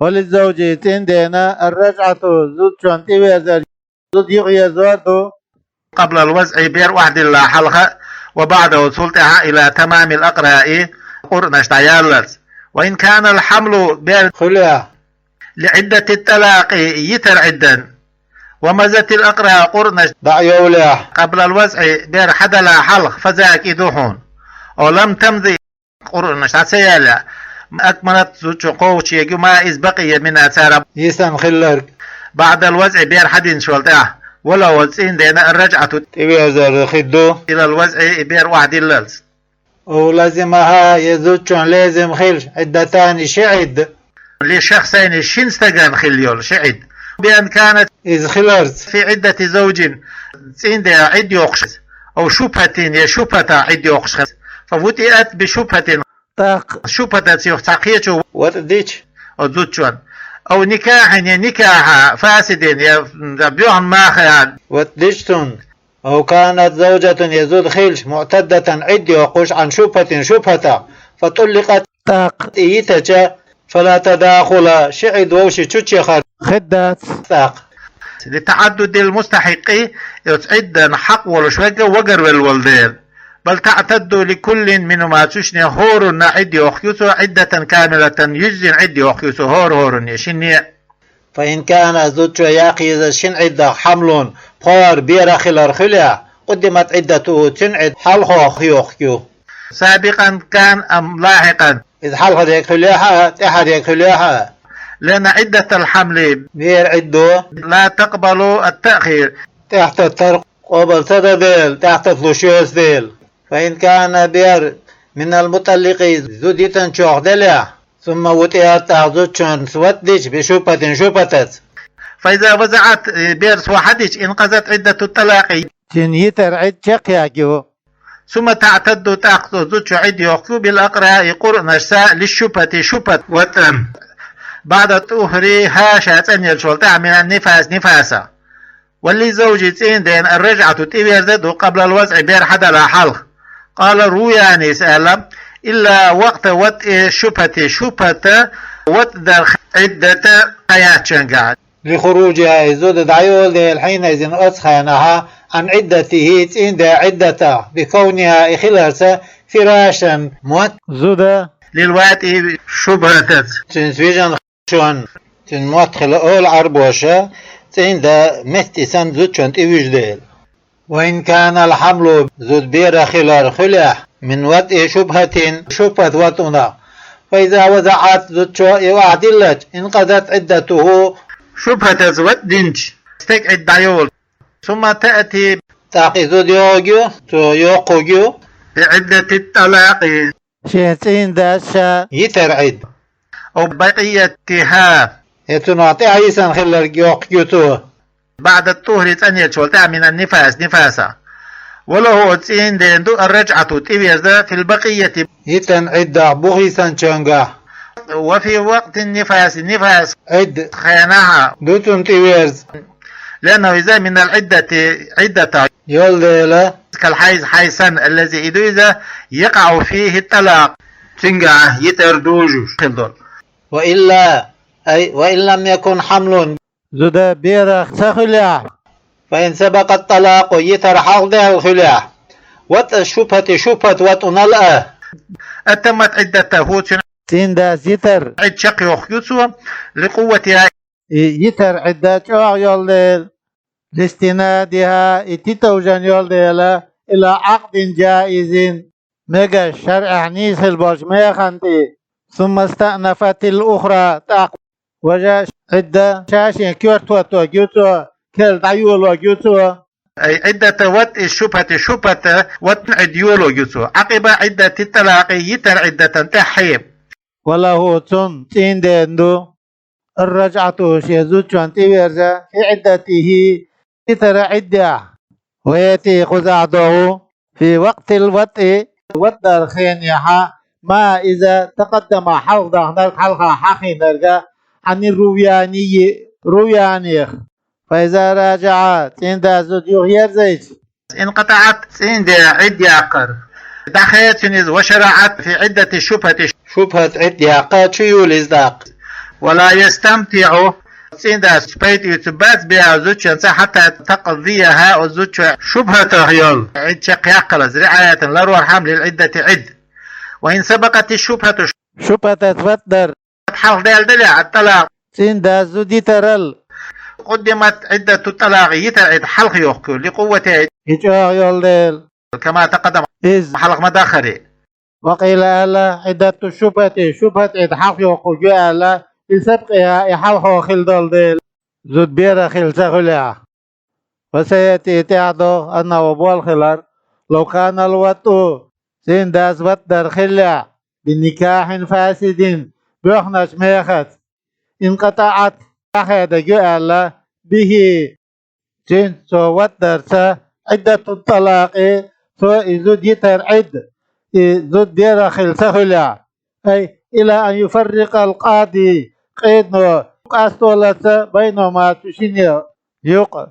وللزوج, цӀийнан дена, الرجعة, зудчунна тӀеверзар, зуда юхаерзор ду, قبل الوضع, бер охьадиллахь хьалха, وبعده, цул тӀаьхьа, إلى تمام الأقراء, къуръанаш дӀаяллалц. وإن كان الحمل, бер, хуьлехь, لعدة الطلاق, йитар Ӏиддан, ومضت الأقراء, къуръанаш дӀа а йовлехь, قبل الوضع, бер хьадалахь хьалха, فذاك, и ду хьуна. أو لم تمض, къуръанаш дӀа ца яьллехь, أكملت, зудчун кховчаергья, ما, из, بقي منها, царах йисина хилларг, بعد الوضع, бер хьадинчул тӀаьхьа. وله, цӀийнан дена, الرجعة, тӀеверзар хир ду, إلى الوضع, и бер охьадиллалц. أو لزمها, я зудчун лезим хилча, عدتان, ши Ӏидда, لشخصين, шин стагана хила йолу ши Ӏидда. بأن كانت, иза хиларца, في عدة زوج, цӀийнан дена Ӏидда йоккхуш хеза, أو شبهة, я шубхатах Ӏидда йоккхуш хеза. فوطئت بشبهة, тӀаккха шубхатаца юха цхьа кхечо ватӀа дича оцу зудчунна, أو نكاح, я никахьа, فاسد, я, я боьхна махахь ватӀа дича цунна, أو كانت زوجة, я зуда хилча, معتدة, Ӏидда йоккхуш, عن شبهة, шубхатах, فطلقت, тӀаккха и йитича, فلا تداخل, ши Ӏидда вовшийн чу чехар хир дац тӀаккха. لتعدد المستحق, оцу Ӏиддан хьакъ волуш верг вагарвелла волу дела. بل تعتد لكل منهما, цуьнан хӀоранна Ӏидда йоккхуш ю цо, عدة كاملة, юьззина Ӏидда йоккхуш ю цо, хӀора-хӀоранна, шинна а. فإن كان, зудчо яккха еза шина Ӏиддах, حمل, пхьор, берах хилар хуьлехь, قدمت عدته, цуьнан Ӏидда хьалхох йоккхуш ю. سابقا كان أم لاحقا, иза хьалхарерг хуьлехь а, тӀаьхьарерг хуьлехь а. لأن عدة الحمل, беран Ӏидда, لا تقبل التأخير, тӀаьхьататтар къобал ца дан дела, тӀаьхьататталуш йоцу дела. فإن كان, бер, من المطلق, зуда йитинчух делахь, ثم وطئت, тӀаккха зудчунна ватӀа дича, بشبهة, шубхатаца. فإذا وضعت, бер цо хьадича, انقضت عدة الطلاق, цуьнан йитар Ӏидда чекхъяьлла ю. ثم تعتد, тӀаккха оцу зудчо Ӏидда йоккхуш ю, بالأقراء, къуръанашца, للشبهة, шубхат ватӀана, بعد طهورها, ша цӀанъеллачул тӀаьхьа, من النفاس, нифасах. وللزوج, цӀийнан дена, الرجعة, тӀеверза ду, قبل الوضع, бер хьадалахь хьалха. قال الروياني, иза аьлла: إلا وقت وطء الشبهة, шубхат ватӀа дарх Ӏиддат кхаьчча. لخروجها, и зуда дӀайолу дела, حينئذ, оцу хенахь, عن عدته, цӀийнан ден Ӏиддатах, بكونها, и хиларца, فراشا, мотт, зуда, للواطئ, шубхатаца, цуьнца вижина, цуьнан мотт хила олу Ӏарбоша, цӀийнан ден метта санна зудчунна тӀевижа дела. وإن كان الحمل, зуда берах хилар хуьлехь, من وطء شبهة, шубхат ватӀанах, فإذا وضعت, зудчо и охьадиллача, انقضت عدته, шубхатаца ватӀа динчу стеган Ӏидда дӀайолу. ثم تأتي, тӀаккха и зуда йогӀур ю, цо йоккхур ю, بعدة الطلاق, шен цӀийнан дас ша йитар Ӏидда. أو بقيتها, я цунах тӀаьхьа йисина хилларг йоккхур ю цо. بعد الطهر, цӀанъеллачул тӀаьхьа, من النفاس, нифасах. وله, оцу цӀийнан дена ду, الرجعة, тӀеверза, في البقية, йитина Ӏиддах, бух йисинчуьнгахь. وفي وقت النفاس, нифас Ӏидда хенахь ду цунна тӀеверза. لأنه, иза, من العدة, Ӏиддатах йолу дела, كالحيض, хьайз санна, الذي, и ду иза, يقع فيه الطلاق, цуьнгахь йитар дужуш хила долу. وإلا, أي وإن لم يكن حمل, зуда берах ца хуьлехь, فإن سبق الطلاق, йитар хьалха даьлла хуьлехь, وطء الشبهة, шубхат ватӀанал а, أتمت عدته, цуьнан, цӀийнан дас йитар Ӏидда чекхйоккхур ю цо, لقوتها, и йитар Ӏидда чӀогӀа йолу дела, لاستنادها, и тӀетовжина йолу дела, إلى عقد جائز, мегаш, шарӀехь нийса хилла болчу механа тӀе. ثم استأنفت الأخرى, тӀаккха важа Ӏидда ша-шен коьртахӀотторг ю цо, керла дӀайолорг ю цо. أي عدة وطء الشبهة, шубхат ватӀанан Ӏидда йолорг ю цо. عقب عدة الطلاق, йитар Ӏиддатан тӀаьхье. وله, цунна, цӀийнан дена, ду الرجعة, шен зудчунна тӀеверза, في عدته, йитар Ӏиддехь. ويأتي, кхузахь догӀу, في وقت الوطء, ватӀа дарх хенехь, ما, иза, تقدم, хьалха дахнарг, хьалха хьахийнарг, عن الروياني, Руянех. فإذا راجع, цӀийнан дас зуда юха ерзайча, انقطعت, цӀийнан ден Ӏидда яккхар дӀахаьчна иза, وشرعت في عدة الشبهة, шубхат Ӏидда яккха чу юьллу иза тӀаккха. ولا يستمتع, цӀийндас пайда юьйцу бац беа зудчуьнца, хьатта такъзияхьа оцу зудчо шубхьатах йолу Ӏидда чекхъяккхалц, риӀаятан ларор хьама лил Ӏиддати Ӏидда. Ва ин сабакъати шубхьату, шубхьатаца ватдар хьалха даьлла дале, ат-тӀалакъ, цӀийндас зуда йитарал, къуддимат Ӏиддату тӀалакъи, йитар Ӏидда хьалха йохкуьйлу, ли къуввати, и чӀогӀа йолу дела, кама такъаддама, иза хьалха ма даххара. Ва къийла аьлла, Ӏиддату шубхьати, шубхьат Ӏидда хьалха йохкуш ю аьлла, ли сабкъиха, и хьалхо хила долу дела, зуда берах хилла ца хуьлехь. Ва саяти, тӀаьхьа догӀу, аннаху, болх хилар, лав канал ватӀу, цӀийндас ватдар хиллехь, би никахьин фасидин, боьхначу мехаца, инкъатаӀат, дӀахаьддаг ю аьлла, бихи, цуьнца, цо ватдарца, Ӏиддату тӀалакъи, цо и зуда йитар Ӏидда, и зуда берах хилла ца хуьлехь, ай, ила ан юфаррикъал къади, къедано къасталаца, байнахума, цу шинна юкъа,